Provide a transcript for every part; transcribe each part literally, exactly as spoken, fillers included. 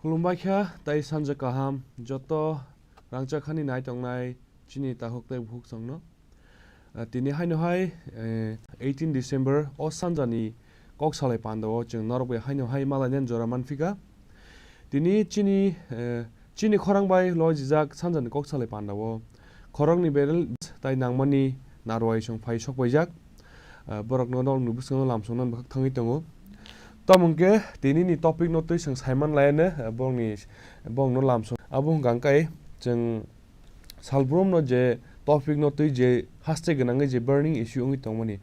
Khulumbai kha tai sanja kaham joto rangchak hani nai tongnai chini takhuk tei bukhuk chwngno. Ah, tini haino hai, eh, eighteen December o sanjani kok salai pandao chwng norok bai haino hai malainani jora manphika. Tini chini, eh, chini khorang bai loijijak sanjani kok salai pandao khoroknwi berel tai nangmani narwai chwng phai sokpaijak. Ah, borokno norokni bwskango lamsoknani bwkhak thangwi tongo. Tamo hwnkhe tinini topic no twi chwng saiman laiano, ah, borokni, borokno lamsok. Abo hwnkha hwnkhe chwng salbrumno je topic no twi je haste gwnangwi je burning issue wngwi tongmani,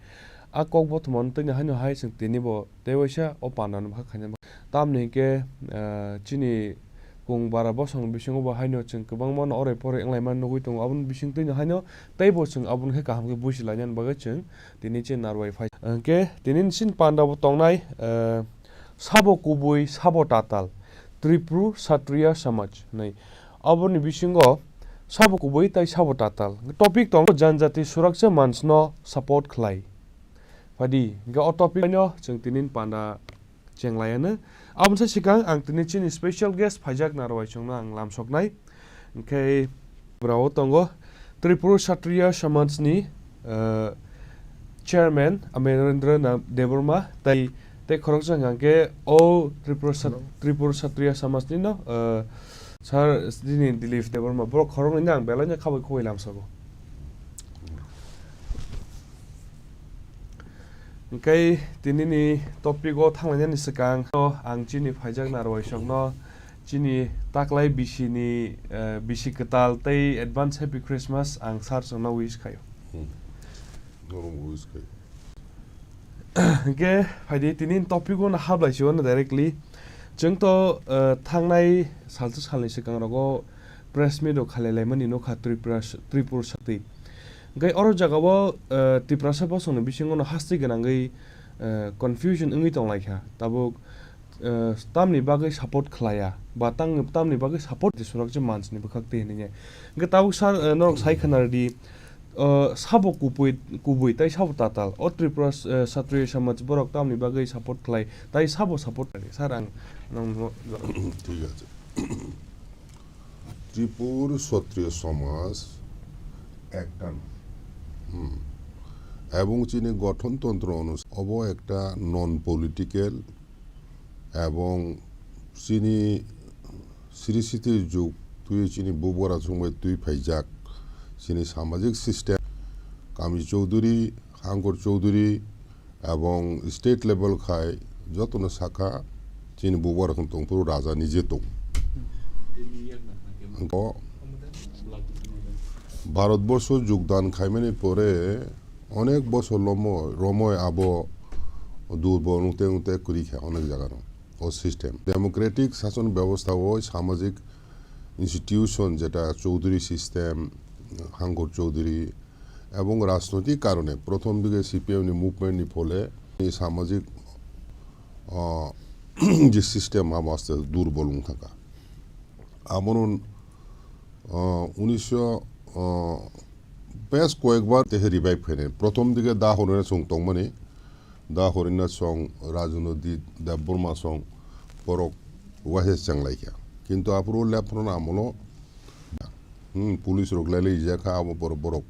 a kok bothomano twi no haino hai chwng tini bo tei waisa o pandano bwkha khaina. Tamni hwnkhe, ah, chini kung bara bosongni bisingo bo haino chwng kwbangma no orai porai wnglaimani nugwi tongo. Aboni bising twi no haino teibo chwng abono khe kaham khe buji lainani bagwi chwng tini chini narwai phai. Hwnkhe tini chini panda bo tongnai, ah, sabo kubui sabo tatal, Tripura Satriya Samaj hinwi. Aboni bisingo sabo kubui tai sabo tatal. Topic tongo Janjati Suraksha Manch no support khlai. Phadi, hwnkhe o topic no chwng tini panda chenglaiano. Aboni se sikang ang tini chini special guest phaijak narwai chwngno ang lamsoknai. Hwnkhe brao tongo Tripura Satriya Samaj ni, eh, chairman Amarendra Na-, Debbarma tai, tei khoroksa hwnkha khe o Tripura Sat-, Tripura Satriya Samaj ni no, eh, sir, nini Dilip Debbarma, borok khoroknwi no ang belai no khabai khoboi lamsogo. Hwnkhe tinini topic o thanglainani swkang no ang chini phaijak narwai sokno chini taklai bisi ni, eh, bisi kwtal tei advance happy Christmas ang sir chwngno wish khaio. Hmm. Norok wish khaio. Hwnkhe phaidi tini topic o no hablai sio no directly. Chwng to, eh, thangnai salsa salni swkang rogo press meet rok khalai laimani nukha Tripura, Tripura satwi. Hwnkhe oro jagao, eh, Tiprasa bosongni bisingo no haste gwnangwi, eh, confusion wngwi tonglaikha. Tabuk, eh, tamni bagwi support khlaiya ba tang-, tamni bagwi support di surak je manchini bwkhak twi hinwi. Hwnkhe tabuk sir, eh, norok sai khna rwdi, eh, sabo kubui, kubui tai sabo tatal. O Tripura, eh, Satriya Samaj borok tamni bagwi support khlai tai sabo support khlai. Sir, ang nang no ঠিক আছে। ত্রিপুর ক্ষত্রিয় সমাজ একটা, হুম, এবং চিনি গঠনতন্ত্র অনুসারে অব একটা নন পলিটিক্যাল এবং চিনি স্মৃতির যুগ তুই চিনি বুবরা সময় তুই ফাইজাক চিনি সামাজিক সিস্টেম কামি চৌধুরী, হাঙ্গর চৌধুরী, এবং state level khai jotono sakha chini bubagrok tongphuru raja nije tong. Bo Bharatborsho jogdan khaimani pore onek bosor lomo-, romoi abo durbol wngte wngte kwrwi kha onek jaga no. O system. Democratic sason bebostha o samajik institution jeta Choudhury system, Hangkor Choudhury, এবং রাজনৈতিক কারণে প্রথম দিকে CPM ni movement ni phole samajik, ah, je system abo aste durbol wng thangkha. Abono, ah, unisho, ah, bes koyekbar tehe revive khainai. Prothom dike da horina chwng tongmani, da horina chwng Rajunodit Debbarma chwng borok waisa chenglaikha. Kintu aphuru lephrono amolo Hmm, police rok lai lai jakha abo borok, borok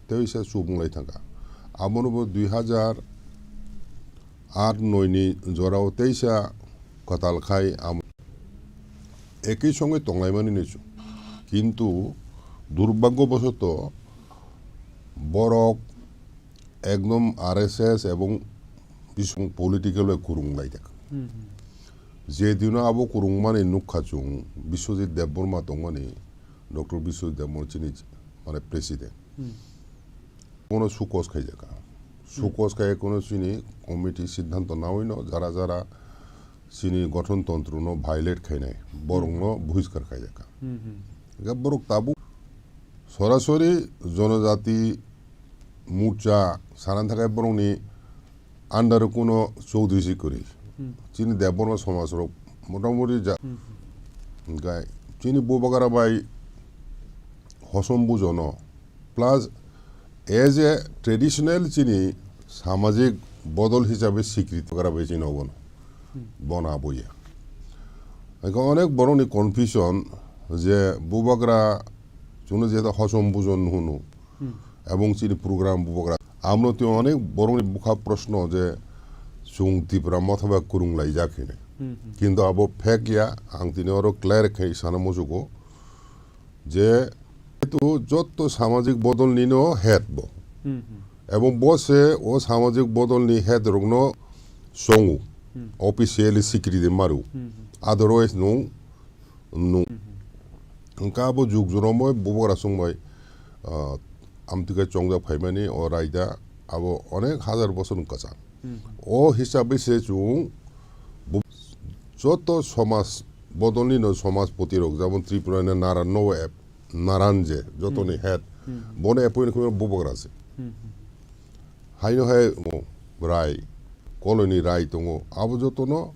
teisa chubung lai thangkha. Abono bo dui hajar aat noi ni jorao teisa kwtal khai amo ekei songwi tonglaimani ni chu. Kintu durbhagyo bosoto borok ekdom R S S ebong bisong political bai kurung lai jak. Hmm, hmm. Je dino abo kurung mani nukha chung Biswajit Debbarma tongmani, Doctor Biswajit Debbarma chini mane president. Hmm. Kono sukos khaijak. Hmm. Sukos khai kono chini committee siddhanto nawi no jara jara chini gothon tontro no violate khainai. Borok no Hmm. buhiskar khaijak. Hmm, hmm. Ga borok tabuk sorasori jonojati morcha sanan thakai borokni under o kuno Choudhury si kwrwi. Hmm. Chini Debbarma somaj rok motamoti ja-, Hmm. hwnkhe chini Bubagra bai hosom bujono plus as a traditional chini samajik bodol hisabe sikriti gra bai chini obono. Hmm. Bono aboya. Eko onek borokni confusion je bubagra chwngno je hosom bujon hunu, hmm, ebong chini program bubagra. Amno twi onek borokni bwkha proshno je chwng Tipra motha bai kwrwng laijak hini. Hmm, hmm. Kintu abo fake ya, ang tini oro clear khe sana muchugo. Je hetu jotto samajik bodol nino head bo. Hmm, hmm. Ebong bo se o samajik bodol ni head rokno songo. Hmm. Officially sikriti maru. Hmm, hmm. Otherwise nung, nung. Hmm, hmm. Hwnkhe abo juk juromoi bubagra songbai, ah, amtwkhe chongjak phaimani o raida abo onek hajar bosor kwchang. Hmm, hmm. O hisabe se chwng bu-, joto somaj bodolni no somajpoti rok, jemon Tripura ni Naran no ep-, Naran je jotoni, hmm, head, hmm, bono appoint khwlai bubagra se. Hmm, hmm. Haino hai mo rai, koloni rai tongo, abo jotono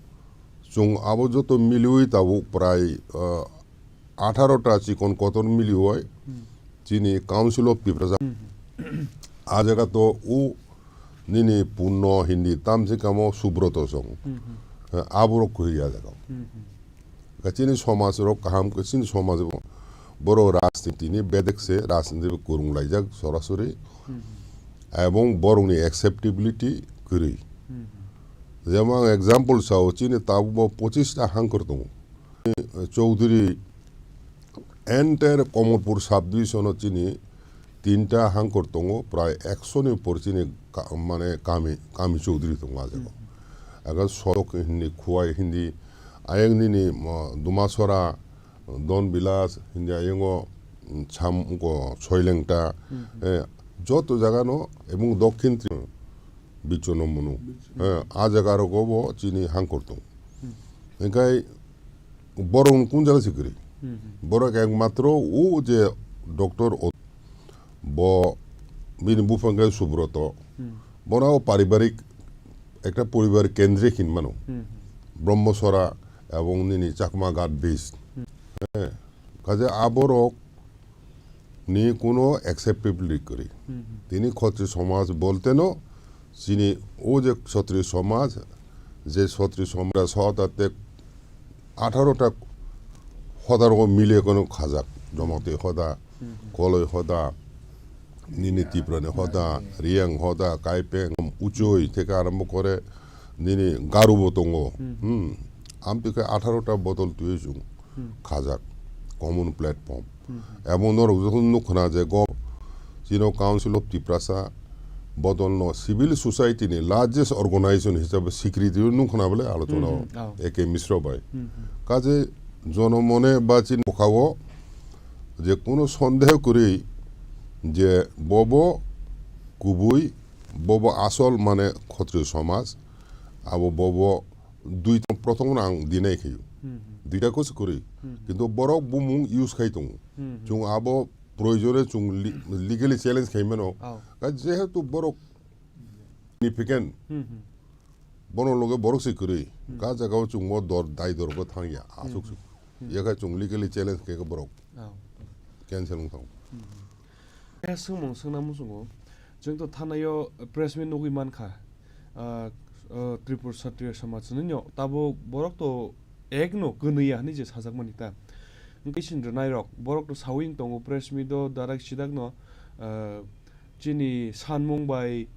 chwng abo joto miliwi tabuk prai, ah, atharo ta chikon kotor miliwi, hmm, chini Council of Tiprasa. Hmm, hmm. A jaga to u nini punno hindi tamsi kamo Subroto song. Hmm, hmm. Eh, aborok khuya jaga. Hmm, hmm. Ka chini somaj rok kaham khe chini somaj rok boro rajniti ni bedek se rajniti kurung laijak sorasori. Hmm, hmm. Ebong borokni acceptability kwrwi. Hmm, hmm. Jemon ang example sao chini tabuk bo pochis ta hangkor tongo. Chowdhury entire Komolpur subdivision o chini tinta hangkor tongo, prai ekso ni upor chini ka-, mane kami, kami Chowdhury tongo a jaga. Hmm. Aga Sorok hindi, Khowai hindi, ayang nini, mo, Dumasora, Don Bilas hindi, ayango, mm, Cham-, ko Soilengta, hmm, eh, joto jaga no, ebong Dokhin Tri-, Bichono Munu, Bichono. Eh, a jaga rogo bo chini hangkor tongo. Hmm. Engkai borok kun jaga se kwrwi. Hmm, hmm. Borok ekmatro o je doctor o, bo bini buphang khe Subroto. Hmm. Bono o paribarik ekta poribar kendrik hin mano. Hmm, hmm. Brahmasora ebong nini Chakma Ghat Base. Hmm. Eh, kaje aborok ni kuno acceptability kwrwi. Hmm, hmm. Tini khotri somaj bolteno chini o je khotri somaj, je khotri somaj hoda te atharo ta hoda rogo mile kono khajak, Jamatia hoda, hmm, hmm, Koloi hoda, nini Tiprani hoda, Riyang hoda, Kaipeng, Uchoi theke arombo kore nini Garubo tongo. Hmm. Hmm. Amtwi khe atharo ta bodol twiwi chwng, hmm, khajak, common platform. Hmm. Ebong norok joto nukkhna je go chino Council of Tiprasa bodol no civil society ni largest organization hisabe sikriti nukkhna bole alochona, hmm, hmm, oh, A K Misra bai. Hmm, hmm. Kaje jonomone ba chini bwkhao je kuno sondeho kwrwi je bobo kubui, bobo asol mane khotri somaj, abo bobo dui tong prothom no ang dinai khayo. Hmm, hmm. Duita ko se kwrwi. Hmm. Kintu borok bumung use khai tongo. Hmm, hmm. Chwng abo proyojone chwng li-, legally challenge khai mano. Oh. Ka jehetu borok significant. Hmm, hmm. Bono loge borok se kwrwi. Hmm. Ka jaga o chwng mo dor, dai dor bo thang ya. Hmm, asuk hmm. Suk. Hmm. Yakhai chwng legally challenge khai borok. Oh. Cancel wng thang. Hmm, hmm. Khe swngmung swngna muchungo, chwng to thanaio press meet nugwi mankha, ah, ah, Tripura Kshatriya Samaj hwnwi no, tabuk borok to ek no kwnwi ya hwnwi je sajakmani ta. Hwnkhe chini rwnairok, borok to sawi wng tongo press meet o darak sidak no, ah, chini sanmung bai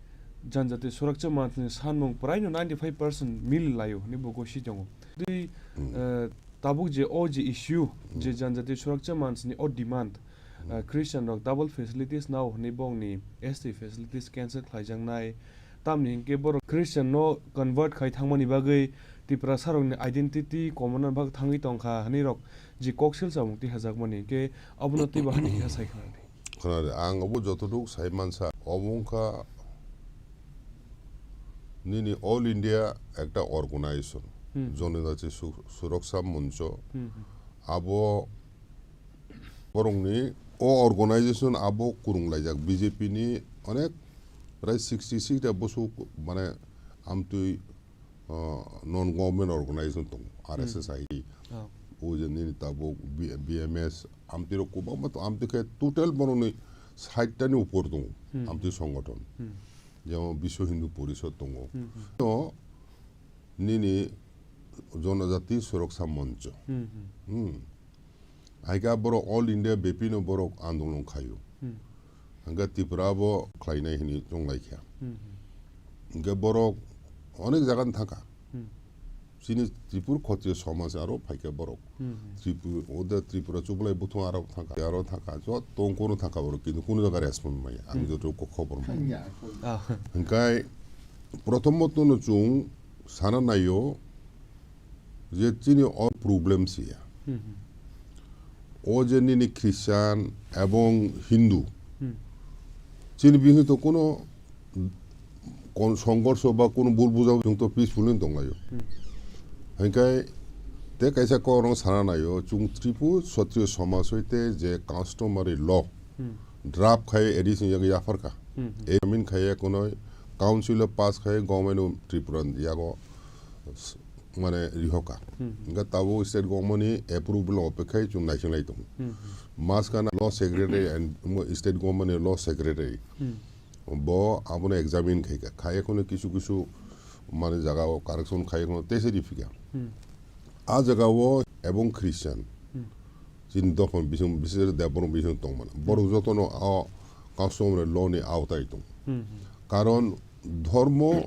Janjati Suraksha Manch ni sanmung prai no ninety five percent mili laio hwnwi bo gosi tongo. Tei, hmm, ah, tabuk je o je issue, je, hmm, Janjati Suraksha Manch ni o demand, hmm, ah, Christian rok double facilities nao hwnwi bongni S T facilities cancel khlaijaknai. Tamni hinkhe borok Christian no convert khai thangmani bagwi Tiprasa rokni identity komorna bagwi thangwi tongkha hwnwi rok je kok sil samung twi hajakmani hinkhe abono twibo hani khe sai khna di. Khna di, ang obo jotoduk sai mansa, obo wngkha nini All India ekta organization, hmm, Janjati Su-, Suraksha Manch, hmm, hmm, abo borokni o organization abo kwrwng laijak B J P ni onek prai sixty six ta bosok mane amtwi, ah, non government organization tongo, hmm, R S S I, oh, o je nini tabuk B-, B M S, amtwi rok kwbangma tongo, amtwi khe total borokni sait ta ni upor tongo, hmm, amtwi songothon. Hmm. Jemon Biswa Hindu Porishad tongo. Hmm, hmm. No, nini Jonojati Suroksa Moncho. Hmm, hmm. Hmm. Haikhe borok All India bepino borok andolon khaio. Hmm. Hingkhe Tripura bo khlainai hinwi chonglaikha. Hmm, hmm. Hingkhe borok onek jagani thangkha. Hmm. Chini Tripur Khotriyo somaj aro phaikha borok. Hmm, hmm. Tripur, ode Tripura chublai buthung aro thangkha, aro thangkha, joto kono thangkha borok, kintu kono jaga respond maya. Ang Hmm. joto ko khobor maya. Ah. Hingkhe prothomotno chwng sana naio, je chini o problem siya. Hmm, hmm. O je nini Christian ebong Hindu, Hmm. chini bising to kono kon-, songhorsho ba kono bul buja chwng to peaceful ni tonglaio. Hmm. Hingkhe te kaisa kokrok sana naio, chwng Tripur Kshatriya somaj hoite je customary law Hmm. draft khai edition yago yapharkha. Hmm, hmm. Examine khai kono council o pass khai government o Tripura yago s-, mane rihoka. Hmm. Hingkhe tabuk state government ni approval o pekhai chwng naising lai tongo. Hmm, hmm. Maskana law secretary and mo-, state government ni law secretary. Hmm. Bo abono examine khaikha. Khai kono kisu kisu mane jaga o correction khai kono tese riphikha. Hmm. A jaga o ebong Christian. Hmm. Chini dophani bising, bising Debbarma bising tongmani. Borok jotono o customary law ni aotai tong. Hmm, hmm. Karon dhormo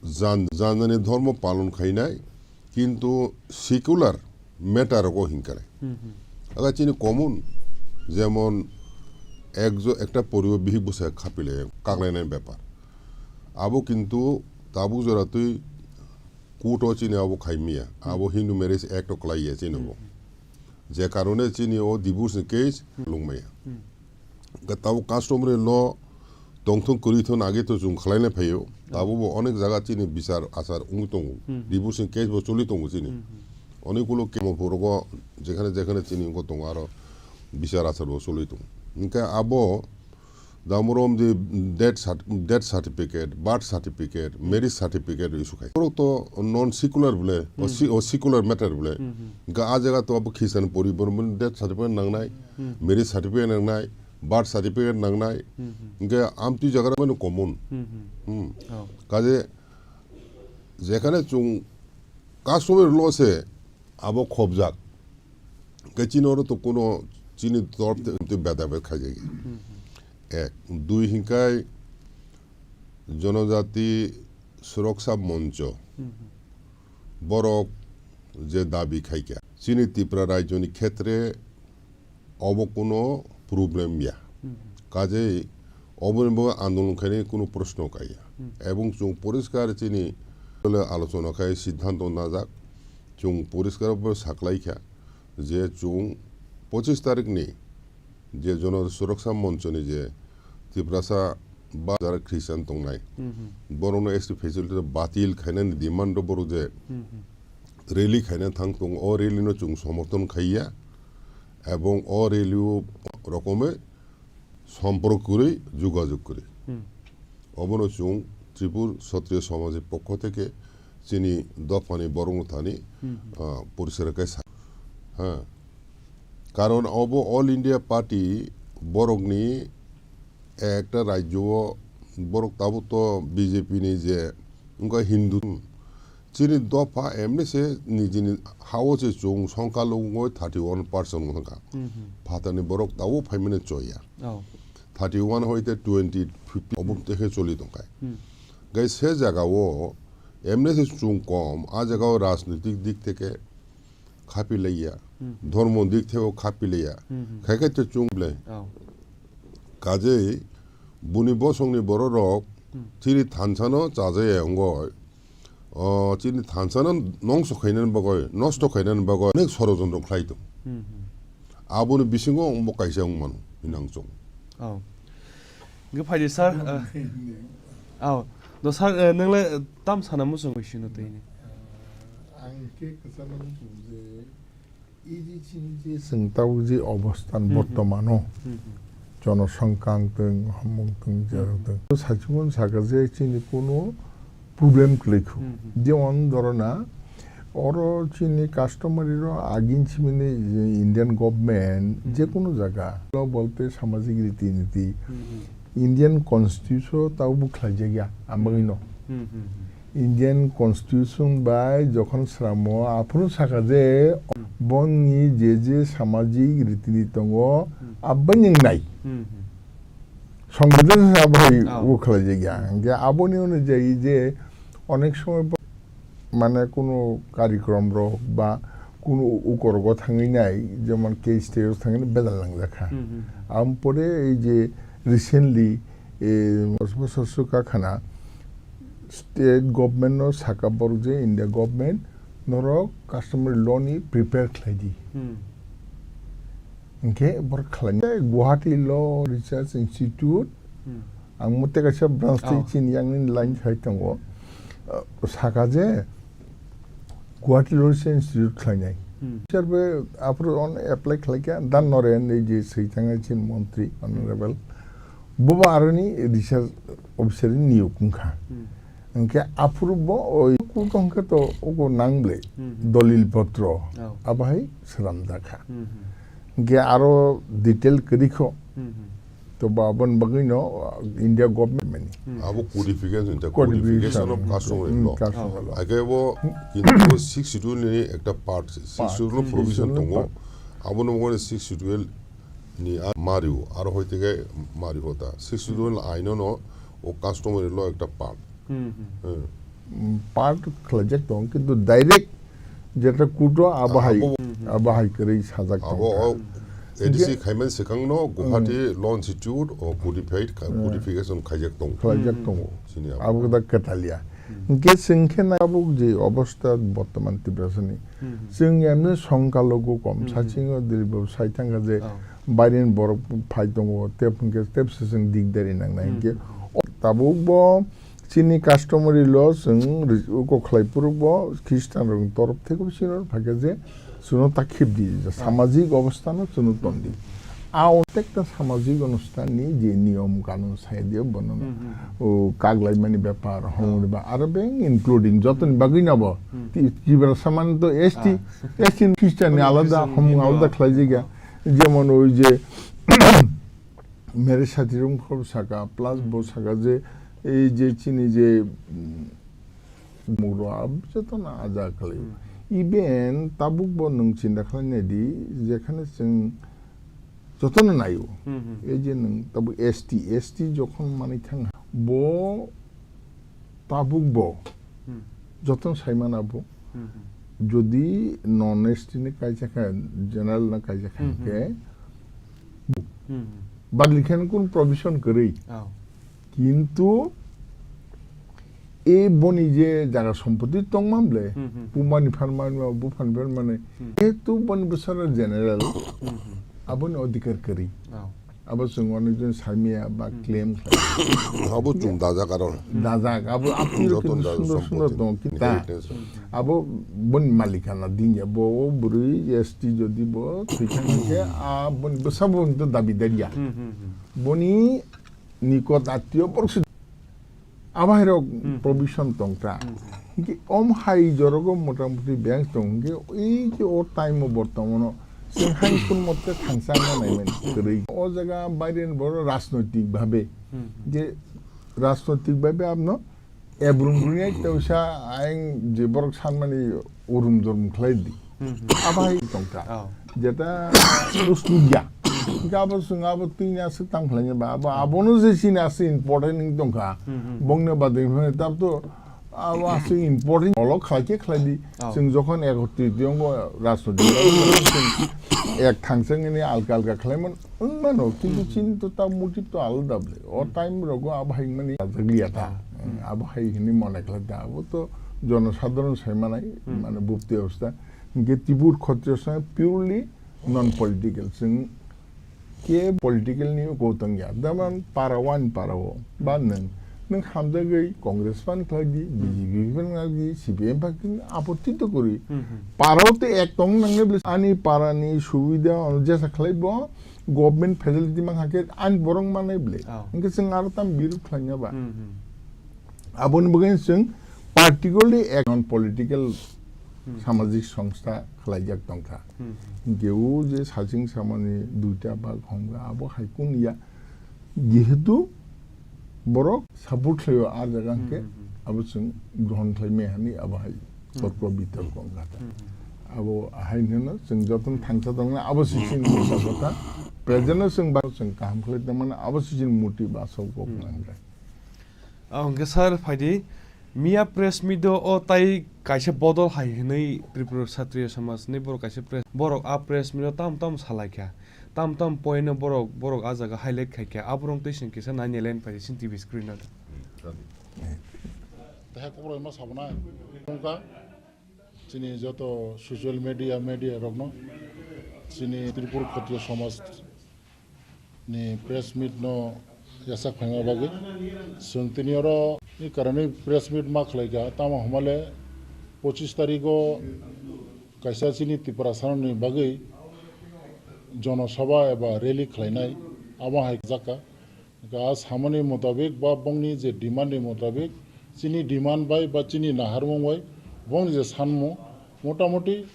jan-, janjani dhormo palon khainai, kintu secular matter rogo hinkanai. Hmm, hmm. Aga chini common, jemon ekjo-, ekta poribo bihik bwsa khapilai, kaklainai bepar. Abo kintu tabuk jora twi court o chini abo khaimya. Hmm. Abo Hindu Marriage Act o klaiya chini bo. Hmm, hmm. Je karone chini o divorce ni case Hmm. lungmaya. Hmm. Ga tabo customary law tongthung kwrwithung age to chwng khlaina phaio. Hmm. Tabo bo onek jaga chini bichar achar wngwi tongo. Hmm. Divorce ni case bo choli tongo chini. Hmm, hmm. Onek ulo kemo phurogo jekhane jekhane chini wngkha tongo aro bichar achar bo choli tongo. Hingkhe abo Damorom de death cert-, death certificate, birth certificate, marriage certificate issue khai. Borok to non secular bole, o Hmm. si-, o secular matter bole. Hmm, hmm. Ga a jaga to abo Christian poribar mun death certificate nangnai, Hmm. marriage certificate nangnai, birth certificate nangnai. Hmm, hmm. Ga amtwi jaga mano common. Hmm, hmm. Hmm. Oh. Kaje jekhane chwng customary law se abo khobjak. Khe chini oro to kuno chini torop te, te beda bed khaijak. Hmm, hmm. Ek, dui hinkai Jonojati Suroksa Moncho. Hmm, hmm. Borok je dabi khaikha. Chini Tripura rajyoni khetre obo kuno problem ya. Hmm. Kajei oboni bagwi andolon khainai kuno proshno kaiya. Hmm. Ebong chwng poriskar chini alochona khai siddhanto najak. Chwng poriskar bo saklaikha je chwng pochis tarikni je Jono Suroksa Monchoni je Tiprasa ba jara Christian tongnai, Hmm, hmm. borokno S T facility batil khainani demand o borok je Hmm, hmm. rally khaina thang tongo, o rally no chwng somorthon khaiya, ebong o rally o rokome sompork kwrwi, jogajog kwrwi. Hmm. Obono chwng Tripur Kshatriya Samajni pokho theke chini dophani borokno thani, Hmm. ah, poriskar khe sa-, ha. Karon obo All India Party borokni ekta rajyo o borok tabuk to B J P ni je wngkha Hindu. Chini dopha emni se nijini hao se chwng songkha lungwi thirty one percent wngkha. Hmm, hmm. Phatani borok tabuk phaimani choya. Oh. Thirty one hoite twenty, fifty obo Hmm. tekhe choli tongkha. Hmm. Gai se jaga o emni se chwng kom, a jaga o rajnitik dik theke khapi laiya, Hmm. dhormo dik theke khapi laiya. Hmm, hmm. Khai khai to chwng ble. Oh. Kajei buni bosongni bororok Hmm. chini thansano chajaya wngoi. O, chini thansano nongso khainani bagwi, nosto khainani bagwi onek sorojontro khlai tongo. Hmm, hmm. Aboni bisingo omo kaisa wng mano hinang chwng. Oh. Hwnkhe phaidi sir, uh, oh. Do sir, uh, nwngle tam sana muchung bai sino twi ni? Uh, ang khe kwchangma muchung je E D C ni je chwng tabuk je obosthan Hmm, hmm. bortomano, Hmm, hmm. jonosongkha wng tong, hamung tong, Hmm, jerok hmm. tong. Sachimon saka je chini kuno problem kwlwikhu. Hmm, hmm. Jemon dhoro na, oro chini customary ro agin simini je Indian government Hmm, je hmm. kuno jaga, lo bolte samajik riti niti, Hmm, hmm. Indian constitution o tabuk khlaijakya, ang bagwi no. Hmm, hmm, hmm. Indian Constitution bai jokhon sramo, aphuru saka je bongni je je samajik ritini tongo, Hmm. aboni wngnai. Hmm, hmm. Songbidan se abo hai Oh. o khlai jagya. Hingke aboni onujai je onek somoy bo mane kunu karikrom rok ba kunu ukor go thangwi nai, jemon case tei thangwi bedal nang jakha. Hmm, hmm, hmm. Am pore ei je recently, eh, bosor bosor suka khana state government no saka borok je India government norok customary law ni prepare khlai di. Hmm. Hingke borok khlai Guwahati Law Research Institute, Hmm. ang mo tei kaisa branch tei Oh. chini yang ni line khai tongo. Uh, saka je Guwahati Law Research Institute khlainai. Hmm. Serbe aphuru on apply khlaikha, dan nore ni je swi thangnai chini montri, Hmm. honorable. Bobo aroni research officer ni niyok wngkha. Hmm. Hingke aphuru bo oi ku tongkhe to ogo nang ble Hmm, hmm. dolil potro. Oh. Abo hai swnamjakha. Hmm, hmm. Hingke aro detail kwrwikho. Hmm, hmm. To ba aboni bagwino, uh, India government mani. Hmm. Abo codification, inta Codification. codification of customary Hmm, law. customary law. Ake bo kintu bo sixth schedule ni ekta part, sixth Part. schedule no Sixth provision schedule tongo. part. Abo no mone sixth schedule ni a mario, aro hoi tege mario hota. Sixth schedule aino no o customary law ekta part. Hmm, hmm. Hmm. Mm, part khlaijak tong, kintu direct jeta kudo abo hai, Abo Hmm, hmm. abo hai kwrwi sajak Abo tongkha. o A D C Hingke- khaiman swkang no Guwahati Hmm. Law Institute o codified, Hmm. codification khaijak tong. Khlaijak Hmm. tongo. Sini abo. Abo da ketalia. Hmm. Hingke chwng khe na abo je obostha bortoman Tiprasani. Hmm, hmm. Chwng emne songkalogo kom Hmm, hmm. sachingo Dilip Babu sai thangkha je Oh. Bairen borok phai tongo, tep hwnkhe tep se chwng dikdari nangnai Hmm. hwnkhe. O tabuk bo chini customary law chwng ri-, uko khlai phuru bo Christian rokni torof theke bo chini phaikha je chwngno ta khibdi, je Ah. samajik obostha no chwngno tondi. Hmm. A otekta samajik onusthan ni je niyom kanun sai de bono Hmm, hmm, hmm. o kaglaimani bepar, Oh. hongni ba aro beng including jotoni Hmm. bagwi nabo Hmm. ti-, Tiprasa man to S T, Ah. S T ni Christian ni Christian alada, ni hom no. alada khlai jega. Jemon oi je mere sati rum khor saka, plus Hmm. bo saka je ei je chini je, mm, muro ab joto na aja khlai. Hmm. Even tabuk bo nwng chinta khlai nai di, jekhane chwng joto no naio. Hmm, hmm. Ei je nwng tabuk S T, S T jokhon manwi thang bo tabuk bo Hmm. joto sai mana bo. Hmm, hmm. Jodi non S T ni kaisa kha, general na kaisa kha Hmm, hmm. khe, Hmm, hmm. badli khen kun provision kwrwi. Oh. Kintu e boni je jaga sompoti tongma ble, Hmm, hmm. pumani phan manma, buphani phan mane, Hmm. jehetu boni bwsara general, Hmm, hmm. aboni odhikar kwrwi. Oh. Abo chwng onekjon saimaya ba Hmm. claim khlai. Abo chwng dajak aro. Dajak, abo apni Joto kintu dajak sundor sundor sompoti. Tongo, kita. Inheritance. Abo boni malikana dinya, bo o bwrwi S T jodi bo thwikha hwnkhe, a boni bwsa bo hwnkhe dabi daria. Hmm, hmm, hmm. Boni nikot attiyo borok se Abo hai rok Hmm. provision tong ta. Hmm. Hingke om hai jorogo motamuti bank tong hingke ei je o time o bortomano se hai kun motte thangsa ma nai mani kwrwi. O jaga baire ni boro rajnoitik bhabe Hmm. je rajnoitik bhabe abno ebrum rwni ai tausa ayang je borok sanmani urum jorum khlai di. Hmm, hmm. Abo hai tongkha. Oh. Jeta usnugya. Hingke abo chwng abo twini aswk tang khlaina ba, abo abono je chini aswk important wng tongkha. Hmm, hmm. Bongni badwi phano tab to abo aswk important olo khlai khe khlai di. Oh. Chwng jokhon ekotrit tongo rajniti ek thangsa wngni alka alka khlaimani wng mano, kintu Hmm, hmm. chini to tab motive to alada bwle. O Hmm. time rogo abo hai wngmani sajaglia ta. Hmm. Abo hai hwnwi mone khlai ta. Abo to jonosadharon sai manai, Hmm. mane bupti obostha. Hingke Tibur Khotriyo song purely non political. Chwng ke political ni uko tongya. Daman para wani para o. Ba nwng, nwng hamjagwi Congress fan khlai di, B J P fan khlai di, C P M fan khlai di, apotti to kwrwi. Hmm, hmm. Para o te ek tong nangne bwle ani para ni subida ono jesa khlai bo government facility mang hakhe ani borok manai bwle. Oh. Hingke chwng aro tam birud khlaina ba. Hmm, hmm. Aboni bagwi chwng particularly ek non political Hmm. samajik songstha khlaijak tongkha. Hmm. Hingke o je saching samani duita bag homga abo hai kun ya. Jehetu borok support khlaio a jaga Hmm, hingke hmm, hmm. Abo chwng grohon khlai maya hinwi abo hai torko bitorko wngkha ta. Abo hai hwnno chwng jotono thangsa tongna abo se chini kota kota. Present no chwng ba chwng kaham khlai tongmani abo se chini motive asol kok nangkha. Ah, hwnkhe sir, phaidi, miya press meet o, o tai kaisa bodol hai hwnwi Tripura Kshatriya Samaj ni borok kaisa press, borok a press meet o tam tam salaikha, tam tam point no borok, borok a jaga highlight khaikha, aborok twi chwng kisa nainai line phaidi chini T V screen o. Tahai kokborok ma sabonai wngkha chini joto social media, media rokno chini Tripura Kshatriya Samaj ni press meet no yachak phaima bagwi. Chwng tini oro ni karani press meet ma khlaikha, tamo hwnmale pochis tarikh o kaisa chini Tiprasa ni bagwi jonosabha eba rally khlainai, abo hai jakha. Ga samani motabik ba bongni je demand ni motabik chini demand bai ba chini naharmung bai bongni je sanmung motamoti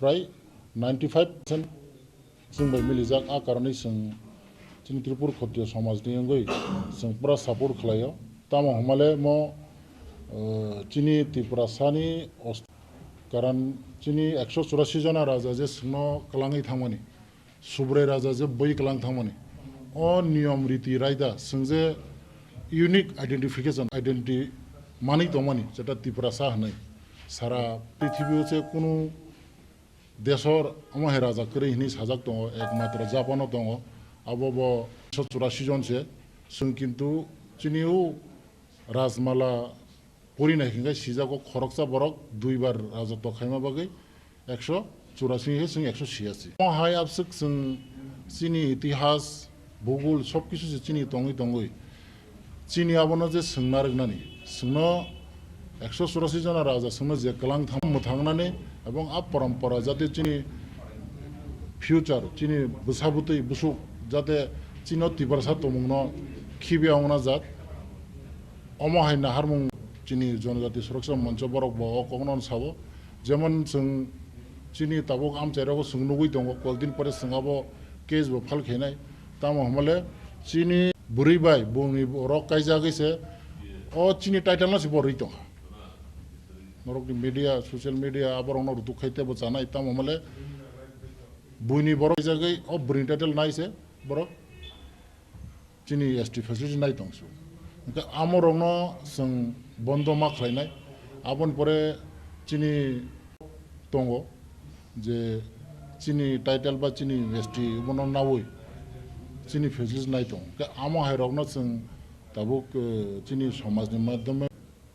prai ninety five percent chwng bai milijak, a karani chwng chini Tripura Khotiyo somajni wngwi chwng pura support khlaio. Tamo hwnmale mo, uh, chini Tiprasani os-, karan chini ekso churasi jona raja je chwngno kwlangwi thangmani, Subrai raja je bui kwlang thangmani, o niyom riti raida chwng je unique identification, identity manwi tongmani, jeta Tiprasa hwnwi sara prithibio se kunu desor omo hai raja kwrwi hwnwi sajak tongo, ekmatro Japan-o tongo, abo bo ekso churasi jon se. Chwng kintu chini o Rajmala pori nai hwnkhe sijago khoroksa borok duibar rajotwo khaima bagwi ekso churasi hwnkhe chwng ekso siyachi. Omo hai abswk chwng chini itihas, bhugol sob kisu se chini tongwi tongwi chini abono je chwng narwknani, chwngno ekso churasi jona raja chwngno je kwlang thang mwthangnani ebong a parampara jate chini future, chini bwsa bwtwi bwswk jate chini o Tiprasa tongmungno khibiya wngna jak. Omo hai naharmung chini Jonojati Suraksa Moncho borok bo o kokno sabo. Jemon chwng chini tabuk amchai rogo chwng nugwi tongo, kol din pore chwng abo case bo file khainai. Tamo hwnmale chini bwrwi bai bongni borok kaijagwi se o chini title no se bo rwi tongkha. Norokni media, social media aborokno rutuk khai tebo chanai. Tamo hwnmale buini borok kaijagwi o bwrwini title nai se borok chini S T facility nai tong su. Hwnkhe amorokno chwng bondo ma khlainai. Aboni pore chini tongo je chini title ba chini S T bono naui chini facility nai tong. Hwnkhe amo hai rokno chwng tabuk, eh, chini somajni madhyome,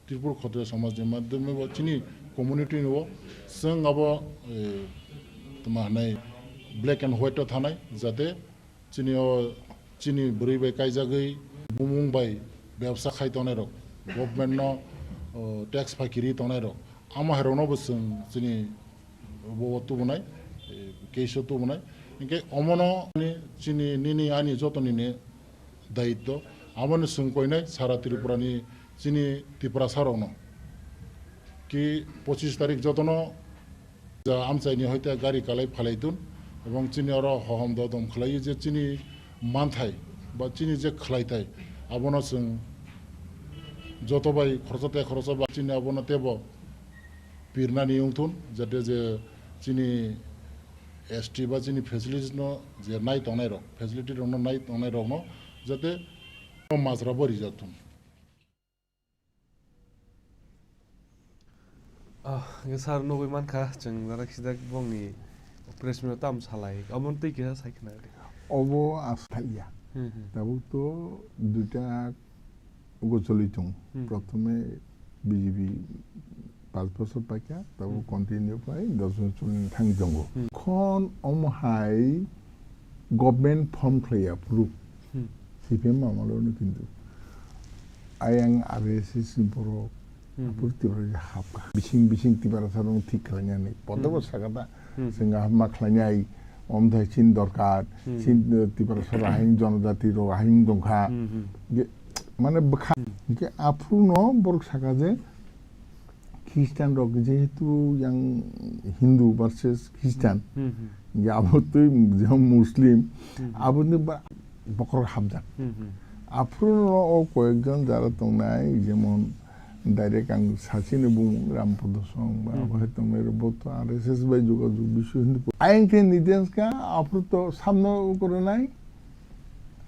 Tripura Khotiyo somajni madhyome bo chini community ni bo chwng abo, eh, tma hwnai black and white o thanai jate chini o, chini bwrwi bai kaijagwi bumung bai bebsa khai tongnai rok, government no, o, tax phaikiri tongnai rok, amo hai rokno bo chwng chini bo tubunai, e, case o tubunai. Hinkhe omono ni chini nini ani joto nini daitto, abono chwng koinai sara Tripura ni chini Tiprasa rokno ki pochis tarik jotono Ja amchaini hoite gari kalai phalai tun, ebong chini oro hohom dodom khlaiwi je chini manthai ba chini je khlaitai, abono chwng joto bai khoroksa tei khoroksa ba chini abono teibo pirnani wngthun, jate je chini S T ba chini facilities no je nai tongnai rok, facility rok no nai tongnai rok no jate majra bo rijak thun. Ah, hwnkhe sir nugwi mankha, chwng jara khidak bongni press meet o tamo salai, omo twi kisa sai khna di. Obo asai ya. Hmm, hmm. Tabuk to duita gocholi tong. Hmm. Prothome B J P panch bochor paikha, tabuk Hmm. continue pai dos bochor ni thang tongo. Hmm. Khon omo hai government form khlaiya phuru Hmm. C P M amalo no kintu. Ayang R S S ni borok Hmm. aphuru Tiprasa hapkha. Bising bising Tiprasa rok thik khlainani. Podo bo Hmm. sakha ta Hmm. sengha ma khlainai, omthai chin dorkar, Hmm. chin, eh, Tiprasa haing jonojati rok haing dongkha. Hmm, hmm. Ge-, mane bwkha. Hmm. Ge aphuru no borok sakha je Christian rok jehetu yang Hindu versus Christian, Hmm, hmm. ya abo twi jemon Muslim, Hmm. abo ni ba-, bokhorok hapjak. Hmm, hmm. Aphuru no o koyekjon jara tongnai, jemon, Direct ang sachini bumung Rampada Song ba Hmm. abo hai tongnai rok bo to R S S bai jogajog bisu hindi. Ayang khe nidens ka aphuru to samno kore nai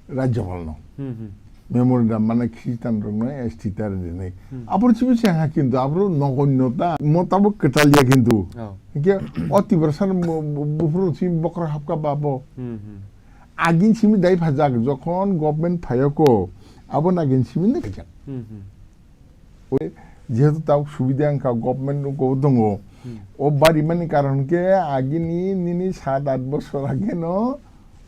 Rajyapal no. Hmm, hmm. Memorandum mane Christian rok no S T tar dinai. Hmm. Aphuru chibi se ha kintu aphuru nogonyo ta motabok ketal ya kintu. Oh. Hingke o Tiprasa no bo-, bo-, buphuru si bokra hapka babo. Hmm, hmm. Agin simi dai phajak jokhon government phayoko abo nagin simi ne kajak. Hmm, hmm. Oi, jehetu tabuk subida wngkha, government nugo tongo. Hmm. O barimani karon khe agini nini sat at bosor age no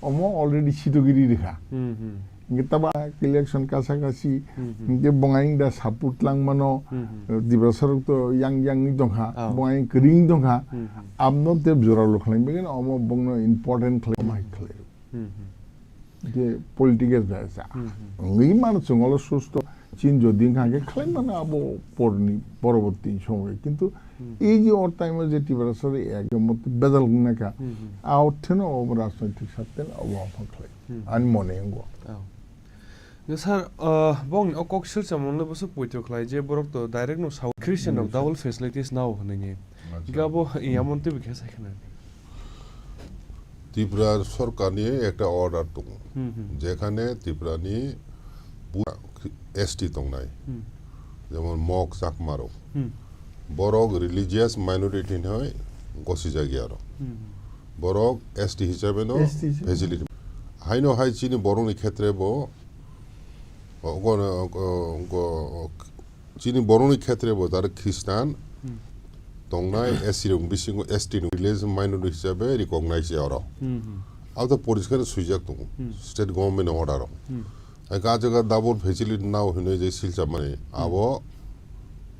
omo already sitogiri rikha. Hmm, hmm. Hingke taba election kasa kasi, Hmm, hmm. hingke bongai da support langmano, Hmm, hmm. eh, Tiprasa rok to yang yang ni tongkha, Ah. bongai kering tongkha, Hmm, hmm. abno te jora lo khlai begin omo bongno important khlai mai khlai. Hmm, hmm. Je political jasa. Hmm, hmm. Wngwi mano chwng olo susto chin jodi wngkha khe khlai mano abo porni poroborti somoi. Kintu Hmm. ei je or time je Tiprasa re ek mot bedal wngna kha. Hmm, hmm. A ortheno o rajnoitik satten obo ophang khlai. Hmm. Ani mone wnggo. Oh. Nge sir, uh, bong o kok sir chamung le boso poito khlai je borok to direct no sao Christian rok Hmm. double facilities nao hwnwi ni. Acha. Gabo yamon twi bikhe sai khna. Tripura sorkarni ekta order tongo, Hmm, hmm. jekhane Tripurani bu-, S T tongnai, Hmm. jemon Mok, Chakmarok, Hmm. borok religious minority hinwi gosijak ya aro. Hmm. Borok S T hisabe no S T hisabe. Facility. Haino hai chini borokni khetre bo, o, o, o, o, Chini borokni khetre bo tar Khristan Hmm. tongnai S C rok bisingo S T ni village minority hisabe recognize ya oro. Hmm, hmm. Abo to poriskar swijak tongo Hmm. state government ni order o. Hmm. Hai ka jaga double facility nao hinwi je silcha mani Hmm. abo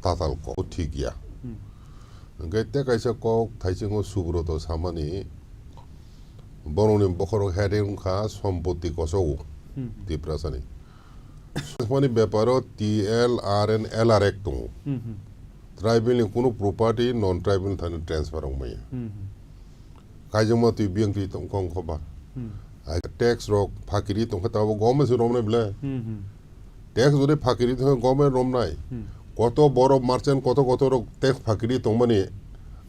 tatal kok thik ya. Hmm. Hingke te kaisa kok thaisingo Subroto samani borokni bokhorok heading wngkha sompoti kosogo Hmm. Tiprasani. Swngmani beparo T L R and L R Act tongo. Hmm, hmm. Tribal ni kunu property non tribal thani transfer wng maya. Hmm, hmm. Kaijakma twi biyang twi tong kong khoba. Hmm. Ai tax rok phakiri tongkha tabo government se romnai bwle. Hmm, hmm. Tax jodi phakiri tongkha government romnai. Hmm. Koto borok merchant koto koto rok tax phakiri tongmani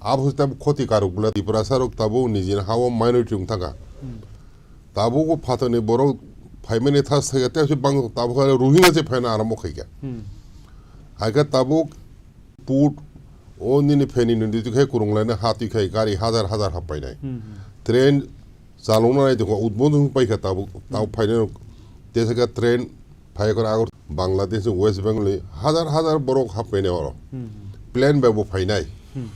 abo se tabo khoti karok bwle Tiprasa rok tabo nijini hao minority wng thangkha. Hmm. Tabuk o phatarni borok phaimani thas thaiya tei se bang tabuk khe Rohingya se phaina arambo khaikha. Hmm. Haikhe tabuk put o nini phaini nini twi khai kwrwnglaina ha twi khai gari hajar hajar happainai. Hmm, hmm. Train chalokna nai tongkha, udbodhon paikha tabuk, tabuk Hmm. phainai rok. Tei se khe train Phai khe aro Bangladesh, West Bengal ni hazar hazar borok hapmani oro. Hmm. Plane bai bo phainai. Hmm.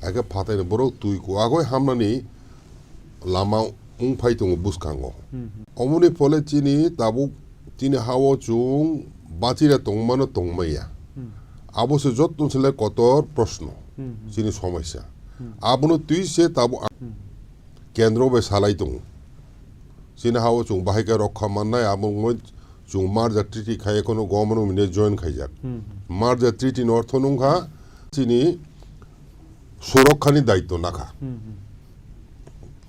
Hakhe phatai ni borok twi kwagwi hamnani lama wng phai tongo bwskango. Hmm. Omoni phole chini tabuk chini hao chwng bachira tongmano tongmaya. Hmm. Abo se joto se le kotor proshno. Hmm. Chini somosya. Hmm. Abono twi se tabuk Hmm. kendro bai salai tongo. Chini hao chwng bahai khe rokha mannai, abo wngwi chwng merger treaty khai, ekhono government of India join khaijak. Hmm. Merger treaty ni ortho wngkha chini surokkhani daityo nakha. Hmm.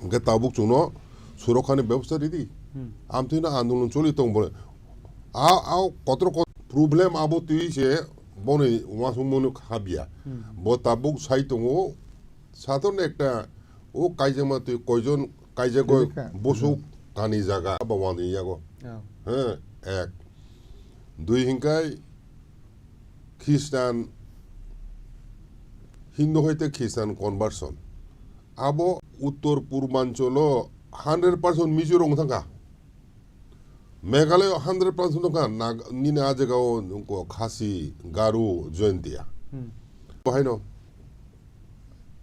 Hwnkhe tabuk chwngno surokkhani bebosta ridi. Hmm. Amtwino andolon choli tong bo. A, a kotor kot-, problem abo twi se boni uansukmano habya. Hmm. Bo tabuk sai tongo, satorno ekta o kaijakma twi koijon kaijagoi Kaijak kha. Busuk Hmm. kani jaga ba wani yago. Oh. He, ek. Dui hinkai Khristan, Hindu hoite Khristan conversion. Abo uttor purbanchalo hundred percent Mizo rok thangkha. Meghalaya hundred percent wngkha Nag-, nini a jagao wngkha Khasi, Garo, Jaintia. Hmm. Bohaino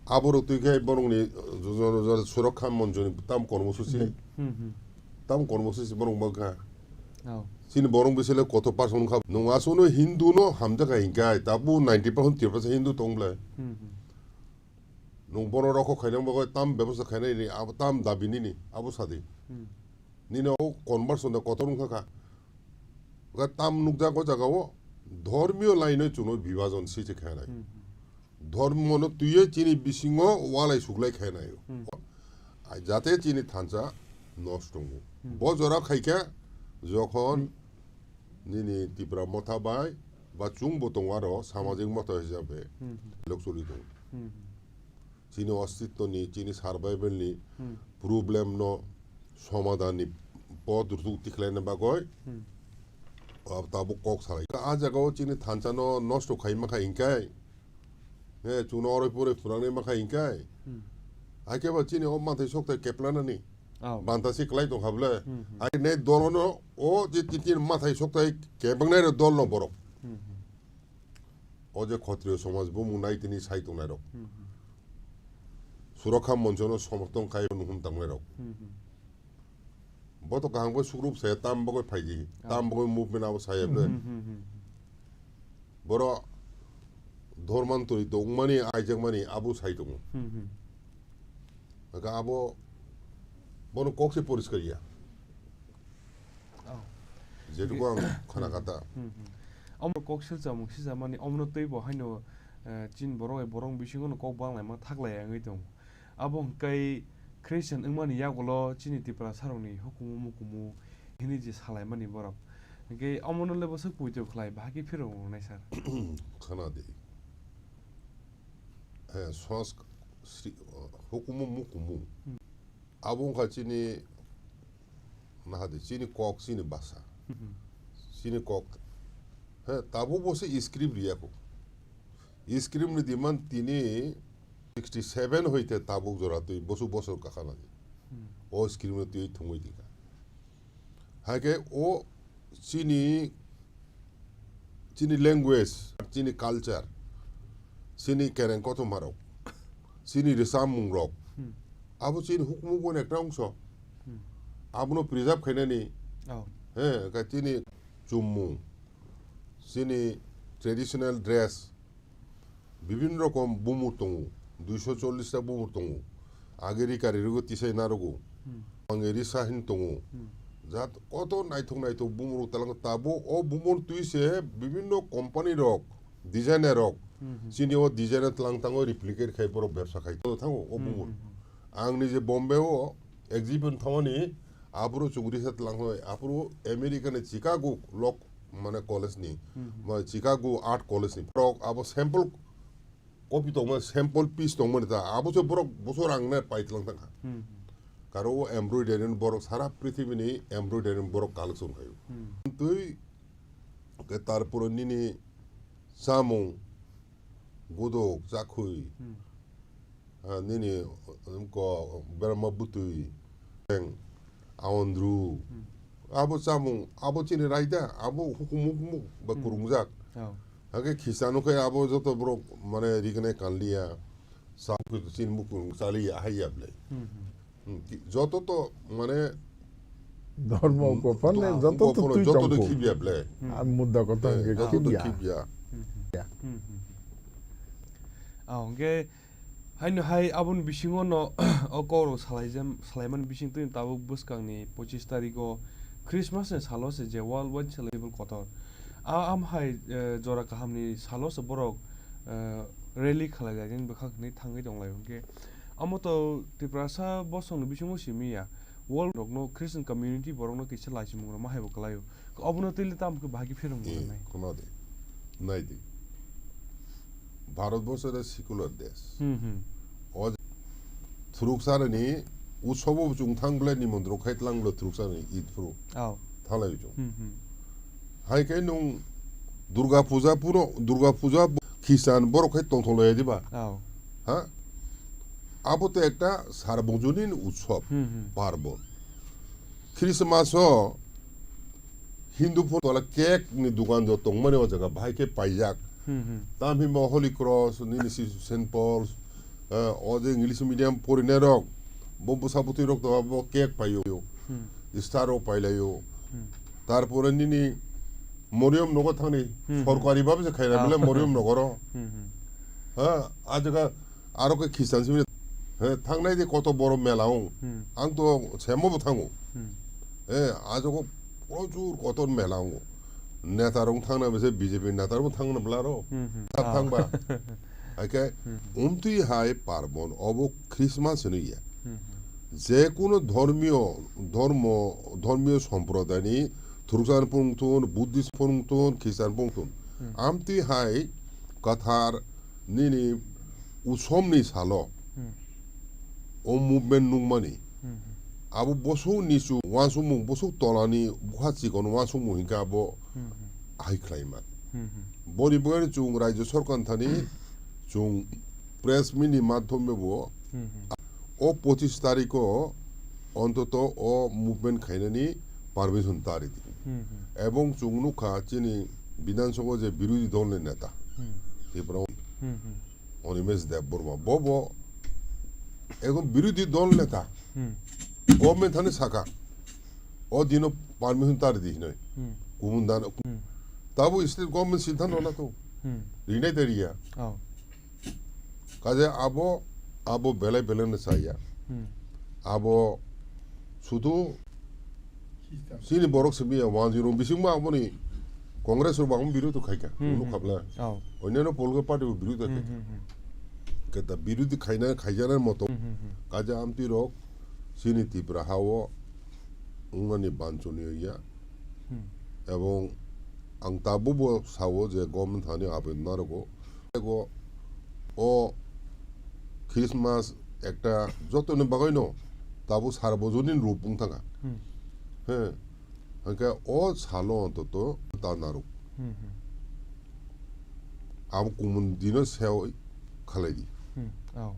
aborok twi khe borokni, uh, jo-, jo-, jo-, Surakha Manchni tam kormosuchi. Hmm, hmm. Tam kormosuchi borok wngkha. Oh. Chini borok bisile koto percent wngkha. Nwng aswkno Hindu no hamjakha hinkhe, tabuk ninety percent, thirty percent Hindu tong bwle. Hmm, hmm. Nwng bono rokho khaina bagwi tam bebosta khainai ni, abo tam dabi nini, abo sadi. Hmm. Nini o conversion da kotor wngkha kha. Ga tam nukjak o jaga o dhormiyo line o chwngno bibhajon swi se khainai. Hmm, hmm. Dhormo no twiwi chini bisingo walai suglai khainai. Hmm. Ai jate chini thansa nosto wngo. Hmm. Bo jora khaikhe jokhon Hmm. nini Tipra Motha bai Ba chwngbo tongo aro samajik motto hisabe Hmm, hmm, lok choli tongo. Hmm, hmm. Chini ostitto ni, chini survival ni Hmm. problem no somadhan ni pod rutuk tikhlaina bagoi Hmm. o tabuk kok salai. A jaga o chini thansa no nosto khai ma khai hinkai. He, chwngno oroi poroi phwrangwi ma khai hinkai. Hmm. Hai khe ba chini o manthai sok tai keplanani. Oh. Banta si klai tong kha bwle. Hmm, hmm. Hai ne dol no o je tin tin manthai sok tai kebangnai ro dol no borok. Hmm, hmm. O je Khotriyo somaj bumung nai tini sai tongnai rok. Hmm, hmm. Surakha moncho no somorthon khai nuhum tangnai rok. Hmm, hmm. Bo to kaham khe sugrup saya tam bagwi phaidi. Ah. Tam bagwi movement abo saya bwle. Hmm, hmm, hmm, hmm. Boro dhormantwi tongmani, aijakmani abo sai tongo. Hmm, hmm. Hwnkhe abo bono kok se poriskar ya. Oh. Jetuko ang khana kata. Hmm, hmm. Omo kok silsa mung sisa mani omono twi bo haino, eh, chin borok bai borok bisingo no kok banglaima thaklai wngwi tongo. Abo hwnkhe Christian wngmani yagulo chini Tiprasarokni hukumu mukumu hini je salaimani borok. Hwnkhe omono le bwswk poito khlai, bahai khe phirok wngnai sir. Khana di. Eh, Sansk-, Sri-, hukumu mukumu. Hmm. Abo wngkha chini, naha di, chini kok, chini basa. Hmm. Chini kok. He, tabuk bo se script riya kho. Script ni demand tini sixty seven hoite tabuk jora twi bosu bosor kakha nadi. Hmm. O script no twi thungwi tingkha. Hai khe o chini, chini language, chini culture, chini kereng kothoma rok, chini rwchapmung rok, Hmm. abo chini hukumu bo ekta ongso. Hmm. Abono preserve khainani, Oh. he, khe chini chummung, chini traditional dress, bibin rokom bumur tongo, duiso chollish ta bumur tongo. Age ri kari rogo tisai narogo. Hmm. Ang ri sahin tongo. Hmm. Jat koto naithok naithok bumur talang tabo o bumur twi se bibinno company rok, designer rok, Hmm, hmm. chini o designer tlang tango replicate khai borok bebsa khai to thango o Hmm, bumur. hmm, hmm. Ang nije Bombay o exhibit thangmani, aphuru chukri se tlang hoi, aphuru America ni Chicago lok mane college ni, Hmm, hmm. ma Chicago Art College ni. Borok abo sample copy tongma, sample piece tongmani ta, abo se borok bosor ang ne paitlang tangkha. Hmm, hmm. Karo o embroidery ni borok sara prithibini embroidery ni borok collection khaio. Hmm. Twi ke tarpore nini chamung, godok, chakhui, Hmm. ah, nini, um, ko, berma butui, teng, awandru. Hmm. Abo chamung, abo chini raida, abo hukumu hukumu ba Hmm. kurungjak. Oh. Hake khisa no khe abo joto borok mane rignai kanliya, sa chini mukurung chaliya, haiya ble. Hmm, hmm. Hmm, ki-, joto to mane Dhormo Hmm, upor phano, to joto to upor twi joto to tongkho. Khibya ble. Hmm. Ang mudda kotha Eh, hwnkhe joto to khibya. Khibya. Hmm, hmm. Ya. Hmm, hmm, hmm. Ah, hwnkhe haino hai aboni bisingo no o kokrok salaijam-, salaimani bising twi tabuk bwskangni pochis tarikh o Christmas ni salo se je world wide celebrable kotor. A, am hai, eh, jora kahamni salo se borok, eh, rally khalai lainani bwkhak hinwi thangwi tong lai hwnkhe. Amo to Tiprasa bosongni bisingo simi ya. World rokno Christian community borokno kisa laichimung rwma hai bo kwlaio. Obono twi le tamo khe bahai khe phirong Eh, nai. Khuna de. Nai di. Bharat borso da secular desh. Hmm, hmm. O thuruk sarani utsobo chung thang ble nimondro khai tlang ble thuruk sarani Eid phuru. Oh. Thalai chung. Hmm, hmm. Hai khe nung Durga Puja phuru, Durga Puja Christian borok khai tongthok lai diba? Oh. Ha? Abo to ekta sarbojnin utsob, Hmm, hmm. parbon. Christmas o Hindu phuru tola cake ni dukan jo tongmani o jaga bahai khe paijak. Hmm, hmm. Tam himo Holy Cross, nini si Saint Paul, eh, o je English medium porinai rok, bo bwsa bwtwi rok to bo cake paio, Hmm. Easter rok pailaio. Hmm. Tarpore nini Moriom nogo thangni Hmm, hmm. sorkari bhabe se khaina Ah. bele Moriom nogoro. Hmm, hmm. Ha, a jaga aro khe Christian simi, he, thangnai de koto boro mela ong. Hmm. Ang to semo bo thango. Hmm. He, a jago prochur kotor mela ongo. Neta rong thangna bese B J P neta rong thangna bla ro. Hmm, hmm. Thap Ah. thangba. Hai khe Hmm. umtwi hai parbon obo Christmas hwnwi ya. Hmm, hmm. Je kuno dhormiyo, dhormo, dhormiyo somprodayni thuruksan phung thun, Buddhist phung thun, Christian phung thun. Hmm. Amtwi hai kwthar nini usomni salo Hmm. o movement nukmani. Hmm. Abo bosong nichu uansukmung, bosong tolani bwkha chikon uansukmung hinkhe abo Hmm. hai khlaiman. Hmm. Boni bagwi chwng Rajya Sarkar thani chwng press meet ni madhyome bo Hmm. o pochis tarikh o ontoto o movement khainani permission ta ridi. Hmm. Ebong chwng nukha chini Bidhan Sabha je birodhi dol ni neta Hmm. Tripura Hmm. Animesh Debbarma bobo ekdom birodhi dol neta Hmm. government thani saka o dino permission ta ridi hinoi Hmm. kumun dan Hmm. tabo state government siddhanto na to Hmm. rinai tariya. Oh. Kaje abo, abo belai belai no chaya. Hmm. Abo sudu chini borok simi ya one zero bisingma aboni Congress rok bangma birodh khaika. Hmm, Unu hmm. Khapla. Oh. Onno polga party bo birodh Hmm, khaika. Hmm, hmm. Keta birodh khaina khaijana moto. Hmm, hmm, hmm. Kaje amti rok chini Tripura hao wngmani banchoni ya. Hmm. Ebong ang tabukbo sao je government thani abedan narogo. Ego o Christmas ekta jotoni bagwino tabuk sarbojonin rup wng thangkha. Hmm. He. Hwnkhe o salo ontoto ta naruk. Hmm, hmm. Abo kumun dino seo khalai di. Hmm, oh.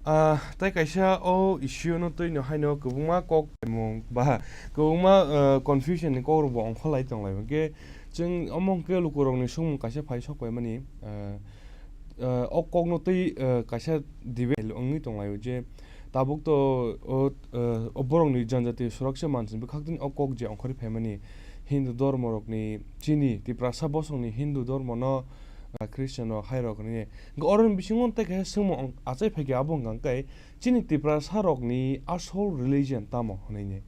Ah, tai kaisa o issue no twi no haino kwbangma kok mung ba kwbangma, ah, confusion ni kok rok bo ongkholai tonglai. Hwnkhe chwng omo hwnkhe lukurokni songmung kaisa phai sok paimani, ah, ah, o kokno twi, ah, kaisa debate wngwi tonglaio je tabuk to o, ah, o borokni janjati suraksa mansin bwkhaktwini o kok je ongkhorwi phaimani Hindu dhormorokni chini Tiprasa bosongni Hindu dhormono, ah, Christian rok hai rok hwnwi. Hwnkhe oroni bisingo tei kaisa swngmung achai phaikha abo hwnkha khe chini Tiprasa rokni asol religion tamo hwnwi.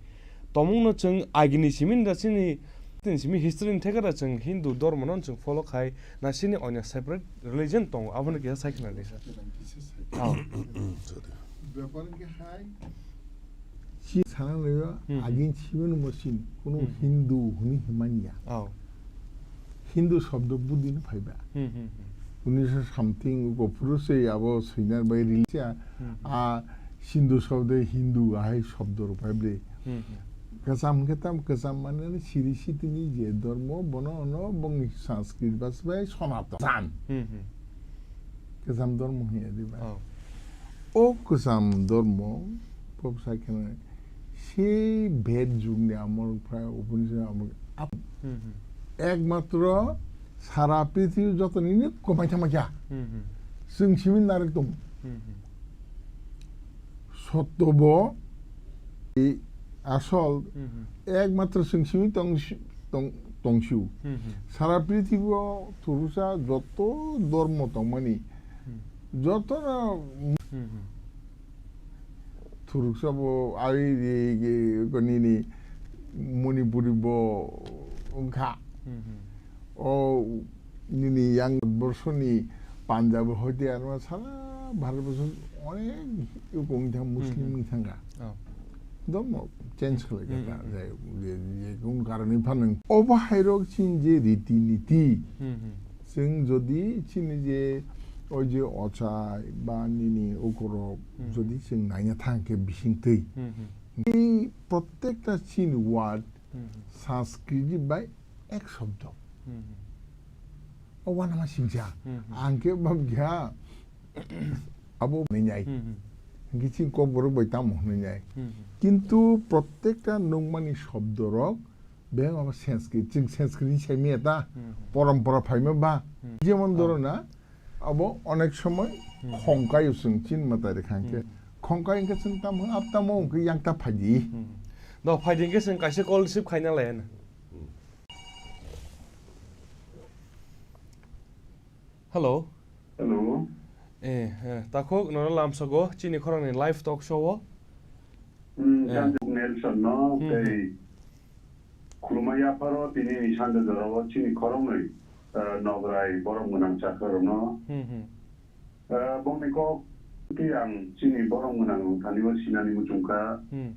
Tomungno chwng agini simi da chini, tini simi history ni thekada chwng Hindu dhormo no chwng follow khai na chini onya separate religion tongo, abono kisa sai khna di sir. Oh. Sorry. Bepar ke hai. Si sana le Hmm. agin simi no mosin kono Hmm. Hindu huni himanya. Oh. Hindu shobdo budi no phaiba. Hmm, hmm, hmm. Unisho something go puruse abo swinar bai release ya. Hmm. A Sindhu shobdo Hindu ahai shobdo rok phai ble. Hmm, hmm. Kwcham hwnkhe tam kwcham mane siri sitini je dhormo bono ono bongni Sanskrit bas bai Sonaton. Kwcham. Hmm, hmm. Kwcham dhormo hiya di ba. Oh. O kwcham dhormo pop sakhana sei Ved jugni amol phai Upanishad amol ap- Hmm, hmm. Ekmatro sara prithibi jotoni ni komai thangma kya. Hmm, hmm. Chwng simi narwk tongo. Hmm, hmm. Sotto bo, i asol, Hmm, hmm. ekmatro chwng simi tong, tong, tongsiu. Hmm, hmm. Sara prithibi o thuruksa joto dhormo tongmani, Hmm. joto no Hmm, hmm. Thuruksa bo ari ri, ri, nini Manipuri bo wngkha. Hmm, hmm. O nini yang borsoni Punjab hoite ano sara Bharat borso onek wngthang Muslim Hmm, hmm. wngthangkha. Oh. Dhormo change khlai Hmm, kha hmm, hmm. je, je, je kun karone phanang. Obo hairok chin je riti niti. Hmm, hmm. Chwng jodi chini je oi je ochai ba nini ukurok Hmm. jodi chwng naina thang khe bising twi. Hmm, hmm. Ei prottekta chini word Hmm, hmm. Sanskrit bai ek shobdo. Hmm, hmm. O wanama singcha. Hmm, hmm. Ang khe bab kha abo hwnwi nai. Hmm, hmm. Hwnkhe chini kokborok bai tamo hwnwi nai. Hmm, hmm. Kintu prottekta nukmani shobdorok beng abo Sanskrit, chwng Sanskrit ni sai maya ta, Hmm, hmm. Porompora phaima ba. Hmm. Jemon Ah. dhoro na, abo onek somoi Hmm. khongkai o chwng chini mwtai rwkha hwnkhe. Hmm. Khongkai hwnkhe chwng tamo hwn, ap tamo hwnkhe yang ta phaidi. Hmm. Do phaidi hwnkhe chwng kaisa call receive khaina lai hwno. Hello. Hello. Eh, eh, takhuk, nono lamsogo, chini khorangni live talk show o. Hmm, Eh. Sanjay Nelson no, Hmm, tei hmm. Khulumma yapharo tini ni sanja jorao chini khoroknwi, eh, nograi borok mwnang chakrarokno. Hmm, hmm. Eh, bongni kok tei ang chini borok mwnang thani o sinani muchungkha. Hmm.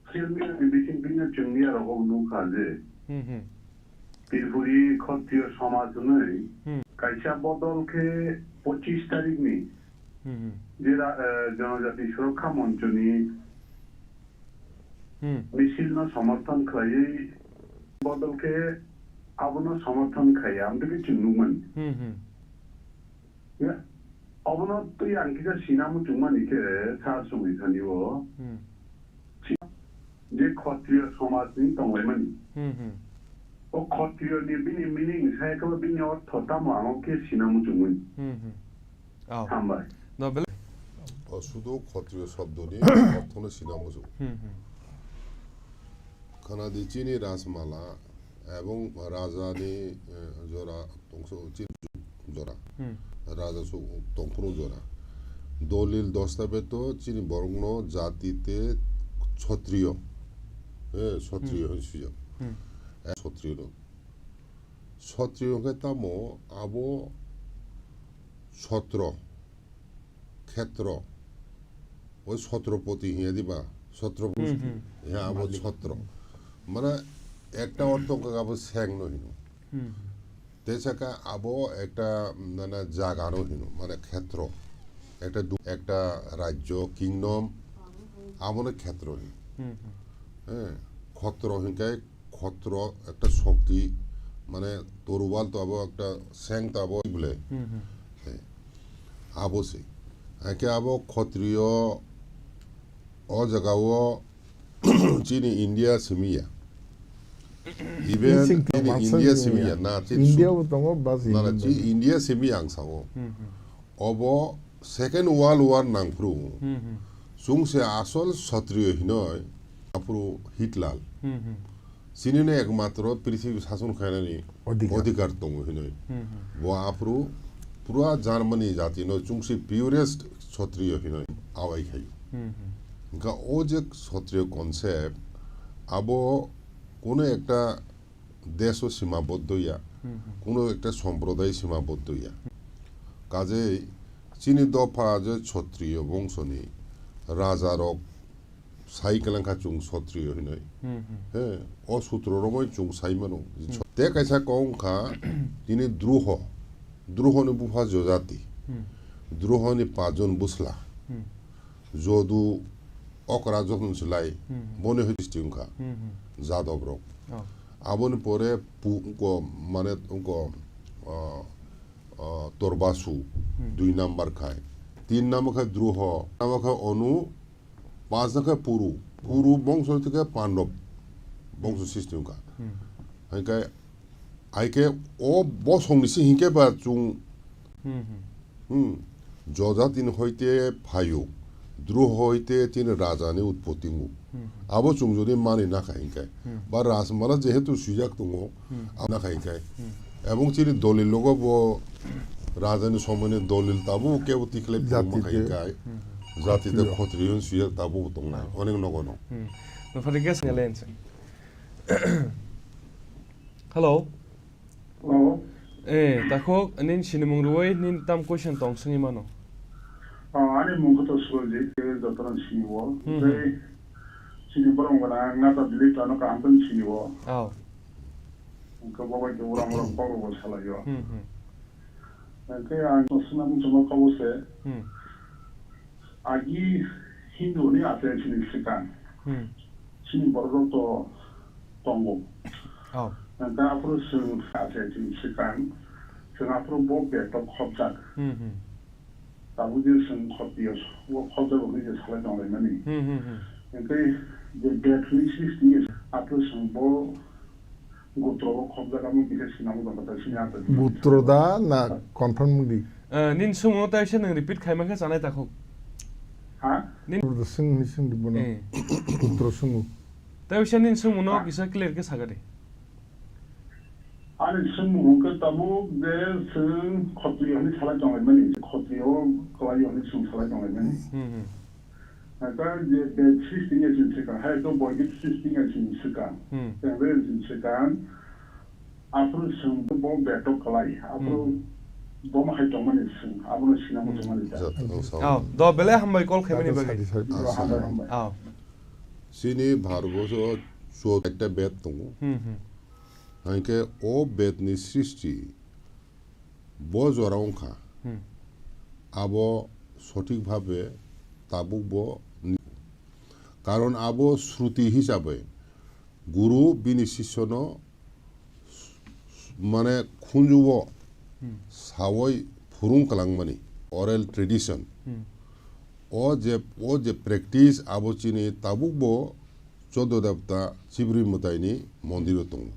Social media ni bising bini chwngni aro kok nukha je. Hmm, hmm. Tripuri Khatriyo Samaj hwnwi Hmm. kaisa bodol khe pochis tarikni Hmm, hmm. je ra-, eh, Jonojati Surokha Monchoni Hmm. misilno somorthon khlaiwi bodol khe abono somorthon khaiya, amtwi khe chwng nukmani. Hmm, hmm. Ya, obono twi ang kisa sina muchungmani khe sir songwi thani o. Hmm. Je Khatriyo somajni tonglaimani. Hmm, hmm. O Khatriyoni bini meaning sai khe bini ortho tamo ang khe sina muchungmani. Hmm, hmm. Oh. Hambai. No, bel- O sudu Khatriyo shobdoni orthono sina muchung. Hmm, hmm. Khana di chini Rajmala ebong Rajani, eh, jora tongso chini jora. Hmm. Raja su tongphuru jora. Dolil dostabeto chini borokno jati te Chhatriyo. Eh, Chhatriyo Hmm. hwnwi swijak. Hmm. Eh, Chhatriyo rok. Chhatriyo hwnkhe tamo abo Chhatro. Khetro, oi Chhatrapati hinya diba, Chhatrapati, Hmm, hmm. Hiya abo Malik. Chhatro. Mane ekta ortho wngkha abo seng no hino. Hmm. Tei saka abo ekta mane jaga no hino, mane khetro. Ekta du-, ekta rajyo, kingdom, abo no khetro hino. Hmm, hmm. Eh, Khatro hinkai Khotro ekta shokti, mane torwal to abo ekta seng to abo bole. Hmm, hmm. He. Abo se. Ake abo Khotriyo o jaga o chini India simi ya. Even Insing chini tongma India simi simi ya. Ya. Na, chini India su-, bo tongo, bas na, na, India chini tongo. India simi ya ang sao. Hmm, hmm. Obo Second World War nangphuru Hmm, hmm. chwngse asol Kshatriyo hinoi aphuru Hitlal. Hmm, hmm. Chinino ekmatro prithibi sason khainani Odhikar. Odhikar tongo hinoi. Hmm, hmm. Bo aphuru pura Germany jatino chwngse purest Kshatriyo hinoi awai khaio. Hmm, hmm. Hwnkha o je Kshatriyo concept abo kono ekta desh o simaboddo ya, Hmm, hmm. Kono ekta somproday simaboddo ya. Kajei chini dopha je Kshatriyo bongsoni raja rok sai kwlangkha chwng Kshatriyo hinoi. Hmm, hmm. He, o sutro romoi chwng sai mano. Hmm. Te kaisa kok wngkha tini Druho. Druhoni bupha Jojati. Hmm. Druhoni pajon bwsla. Hmm. Jodu okra jokhon se lai, Hmm. boni hoi district wngkha, Hmm, hmm. Jadab rok. Oh. Aboni pore pu-, wngko, mane, wngko, ah, ah, Torbasu, Hmm. dui number khai. Tin number khai Druho, number khai Onu, pas number khai Puru. Puru bongso thike Pandob bongso system wngkha. Hmm. Hai khai Hai khe o bosongni se hinkhe ba chwng, Hmm, hmm. Hmm, Jojatini hoite phaio, Druho hoite chini rajani utpoti wngo. Hmm. Abo chwng jodi mani nakha hinkhe, Hmm. ba Rajmala jehetu swijak tongo, Hmm. abo nakha hinkhe. Hmm. Ebong chini dolil logo bo rajani somoini dolil tabuk kebo tikhlai Jati phunukma kha te. Hinkhe. Hmm. Jati te Khotriyo. Khotriyo hwn swijak tabuk tongnai, Oh. onek nogono. Hmm. Nokharni guest nge lense. Hello. Hello. Eh, takhuk, nini sinimung rwui, nini tam question tong swngwi mano? Ah, ani mung khe to Surojit, jotono sini o. Hmm, hmm. Tei sini borok wngkha na, ang nata delete ano kaham khe sini o. Oh. Hwnkhe bo bai khe uram uram kok rok bo salai o. Hmm, hmm. Hwnkhe ang swngna muchungma kabo se. Hmm. Agi Hindu ni achair chini swkang. Hmm. Chini borok rok to tongo. Oh. Hwnkhe aphuru chwng achair chini swkang. Chwng aphuru bo bed rok khopjak. Hmm, hmm. Tabuk je chwng khopio, o khopjak rok ni je salai tonglaimani. Hmm, hmm, hmm. Hwnkhe je bed ni sixty years aphuru chwng bo Gotro o khopjak amo kisa sinamo tongkha, sini achair. Gotro da na confirm di? Eh, nini swngmung no tai se nwng repeat khaima khe chanai takhuk. Ha? Nini Gotro da swng ni swng di bono. Eh. Gotro swngmung. Tai se nini swngmung no Ha? Kisa clear khe saga de. Ani swngmung hwnkhe tabuk je chwng Khotriyo hinwi salai tonglaimani, Khotriyo kwlaiyo hinwi chwng salai tonglaimani. Hmm, hmm. Ata je bed sixty years ni swkang, hai to boidik sixty years ni swkang, Hmm. Tengre ni swkang, aphuru chwng bo bed o kwlai, aphuru Hmm. Bo ma hai tongmani chwng, abono sina muchungmani da. Jat, ang sao. Oh, do bele hambai call khaimani Sadi, bagwi. Sadi, sadi. Ah, Hambai, sadi. Hambai. Oh. Chini Bharat borso chwt ekta bed tongo. Hmm, hmm. Hinkhe o bedni srishti bo jora wngkha, Hmm. abo sothik bhabe tabukbo ni-, karon abo shruti hisabe guru bini sisyono mane khunjuo Hmm. sawoi phurung kwlangmani, oral tradition. Hmm. O je, o je practice abo chini tabukbo Choddo Devta Chibri Mwtaini mondiro tongo.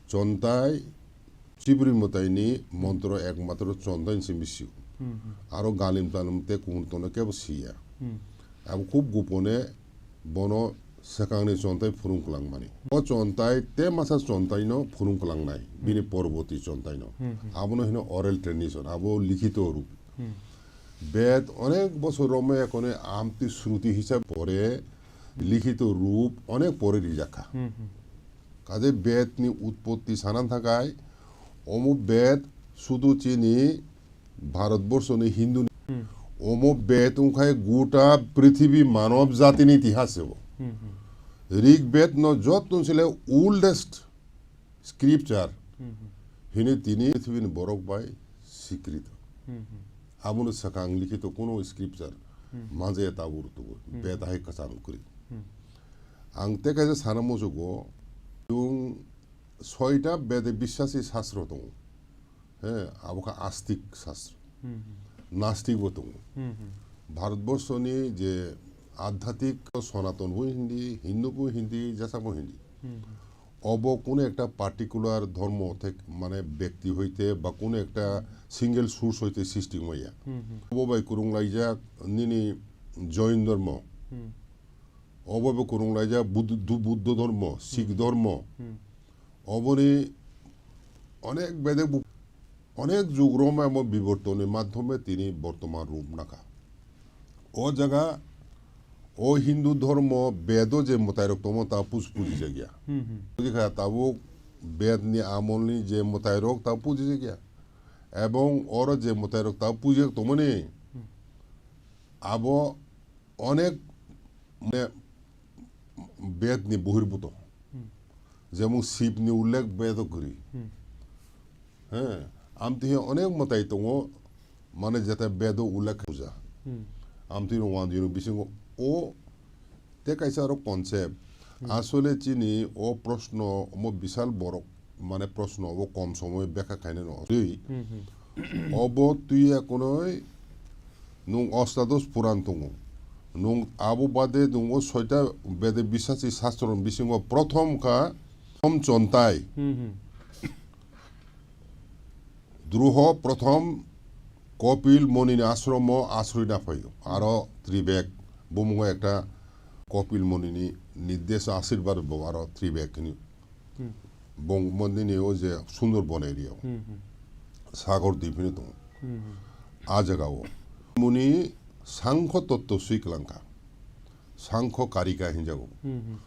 Chontai Chibri Mwtaini montro ekmatro Chontai se misio. Hmm, hmm. Aro galim talim te kungur tono kebo siya. Hmm. Abo khub gopone bono swkangni Chontai phurung kwlangmani. O Chontai te masa Chontaino phurung kwlangnai, bini Hmm. porborti Chontaino. Hmm, hmm. Abono hino oral tradition, abo likhito rup. Hmm. Bed onek bosor romaya kone amtwi shruti hisab pore, likhito rup onek pore rijakha. Hmm, hmm. Kaje bedni utpotti sanan thakai, omo bed sudu chini Bharatborsoni Hindu Hmm. omo bed wngkhai gota prithibi manob jatini itihas sebo. Hmm, hmm. Rig Bed no jotun sile oldest scripture Hmm, hmm. hini tini pithibini borok bai sikrito. Hmm, hmm. Abono swkang likhito kuno scripture Hmm. manjaya tabuk tugo. Hmm. Bed hai kwchang kwrwi. Hmm. Ang tei kaisa sana muchugo, chwng soita bede biswasi sastro tongo. He, abo kha astik sastro. Hmm, hmm. Nastik bo tongo. Hmm, hmm. Bharatborsoni je adhyatik Sonaton bo hindi, Hindu bo hindi, jesa bo hindi. Hmm, hmm. Obo kuno ekta particular dhormo thek-, mane bekti hoite ba kuno ekta single source hoite srishti wngmaya. Hmm, hmm. Obo bai kwrwng laijak nini Jain dhormo. Hmm. Obo bai kwrwng laijak Buddh-, du-, Buddho dhormo, Sikh Hmm. dhormo. Hmm. Oboni onek bedek bu-, onek jug romai omo bibortoni madhyome tini bortoman rup nakha. O jaga o Hindu dhormo bedo je mwtairok tongo ta puj-, pujijakya. Hmm, hmm. Pujikha tabuk bedni amolni je mwtairok ta pujijakya. Ebong oro je mwtairok ta pujijak tongmani Hmm. abo onek mane bedni bohirbuto. Hmm. Jemon Shivni ullekh bedo kwrwi. Hmm. He, amtwi onek mwtai tongo, mane jeta bedo ullekh puja. Hmm. Amtwi rok wanjwi rok bisingo o tei kaisa aro concept. Hmm. Asole chini o proshno omo bisal borok mane proshno obo kom somoy bekha khainai no twi. Hmm, hmm. Obo twi ekonoi nwng Ostadosh Puran tongo. Nwng abo bade nwng o soita bede bisasi sastro ni bisingo prothom kha, prothom Chontai. Hmm, hmm. Druho prothom Kopil Monini ashromo asroi na phaio. Aro Tribek, bumungo ekta Kopil Monini nirdesh ashirbar bo aro Tribek hini Hmm. Bong-, mo nini o je Sundorbon area o. Hmm, hmm. Sagor Dip hwnwi tongo. Hmm, hmm. A jaga o. Muni Sangkho Totto swi kwlangkha. Sangkho Karika hinjago. Hmm, hmm.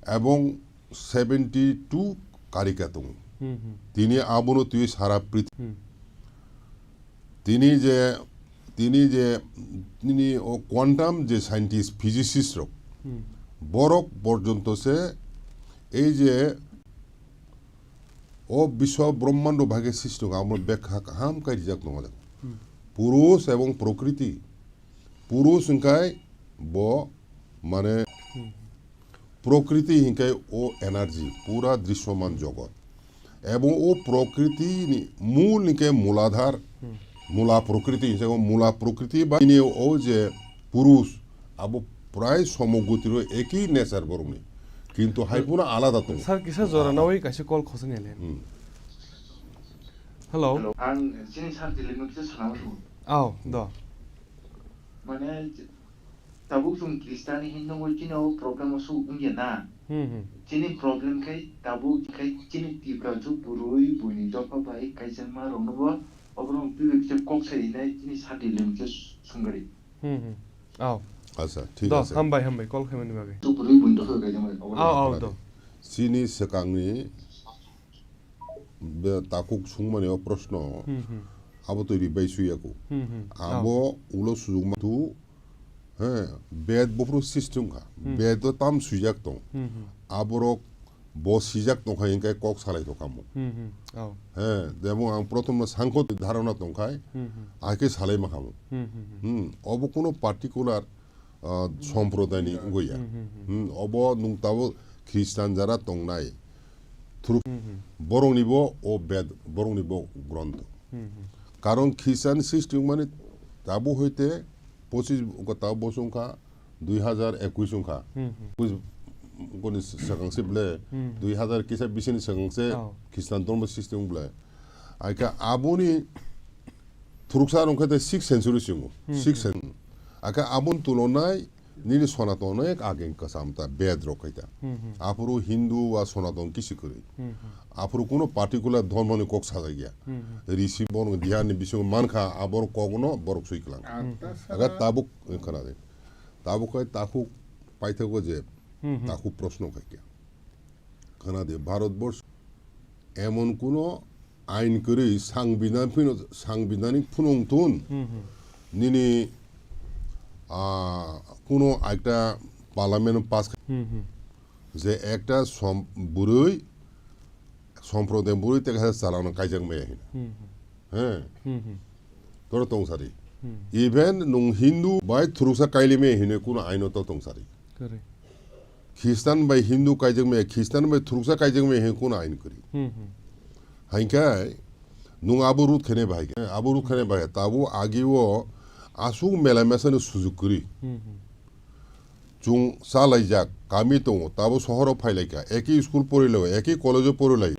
Ebong seventy two Karika tongo. Hmm, hmm. Tini abono twi sara prit- Hmm. Tini je, tini je, tini o quantum je scientist, physicist rok, Hmm. borok porjonto se ei je o biswa brahmando bhage srishti tongo, amo bekha kaham kai rijak tongo. Hmm. Purush ebong prokriti. Purush hwnkhe bo mane Hmm. Prokriti hinkai o energy, pura drishoman jogot. Ebong o prokriti ni mul hinkai muladhar, Hmm. mula prokriti hinkai o mula prokriti ba ini o je purush, abo prai somogotiro eki nature borokni. Kintu hai Hmm. phano alada tongo. Sir, kisa jora nawi kaisa call khosani alen. Hmm. Hello. Hello, ang chini sir Dilip no kisa sana muchungo. Ao, do. Mane, tabuk chwng Christian ni hinwi chini o problem o su wngya na. Hmm, hmm. Chini problem khai tabuk khai chini Tiprajwk bwrwi buini dopha bai kaijakma rokno bo oborok twiwi kisa kok sai rinai chini sadi lim khe sungari. Hmm, hmm. Ao. Acha, thik Do, ase. Hambai, hambai, call khaimani bagwi. Tu bwrwi buini dopha bai kaijakma rok oborok. Ao, ao, do. Chini swkangni be takhuk sungmani o proshno Hmm, hmm. abo twi ri bai suya ko. Hmm, hmm. Abo ulo sujukma tu, he, bed buphuru system kha. Hmm. Bed o tam swijak tong. Hmm, hmm. Aborok Bo sijak tongkha hinkhe kok salai tongkha mo. Hmm, hmm. Oh. He, jemon ang prothom no sangko dharana tongkhai, Hmm, hmm. Aike salai makhamu. Hmm, hmm, hmm. Hmm, obo kuno particular, ah, somprodai ni wngya. Hmm, hmm, hmm. Hmm, obo nung tabo Christian jara tongnai. Thuruk Hmm, hmm. Borokni bo o bed, borokni bo gronto. Hmm, hmm. Karon Christian system mani tabo hoite pochis ko tabo bosong kha, dui hazar ekuis wngkha. Hmm, hmm. Ekuis koni swkang se ble, Hmm. dui hazar kisa bisini swkang se Oh. Christian dhormo system ble. Aika aboni thuruksa rong khe sixth century singo, Hmm, sixth hmm. century. Aka abon tulonai nini Sonaton ek ageng kasam ta bed rok kaita. Hmm, hmm. Aphuru Hindu wa Sonaton kisi kwrwi. Hmm, hmm. Aphuru kuno particular dhormo ni kok sajagya. Hmm, hmm. Risi bon dhyan ni bising mankha abor kok no borok sui klang. Hmm. Aga tabuk khana de. Tabuk kai takhuk paithago je Hmm, hmm. Takhuk proshno khaikya. Khana de Bharat borsh emon kuno ain kwrwi sangbidan phino, sangbidanik phunung tun Hmm, hmm. nini, ah, kuno ekta parliament pass kha- Hmm, hmm. Je ekta som-, bwrwi, somprodai bwrwi tei kaisa chalano kaijak maya hino. Hmm, hmm. He. Hmm, hmm. Toro tongsari. Hmm. Even nung Hindu bai thuruksa kaili maya hino kuno aino to tongsari. Correct. Khristan bai Hindu kaijak maya, Khristan bai thuruksa kaijak maya hino kuno ain kwrwi. Hmm, hmm. Hainkai nung abo root khainai bahai khe, abo root khainai bahai, tabo agi o aswk mela mesa ni sujuk kwrwi. Hmm, hmm. Chwng chalaijak, kami tongo, tabo sohoro phailaikha, eki school porilaio, eki college o porilaio.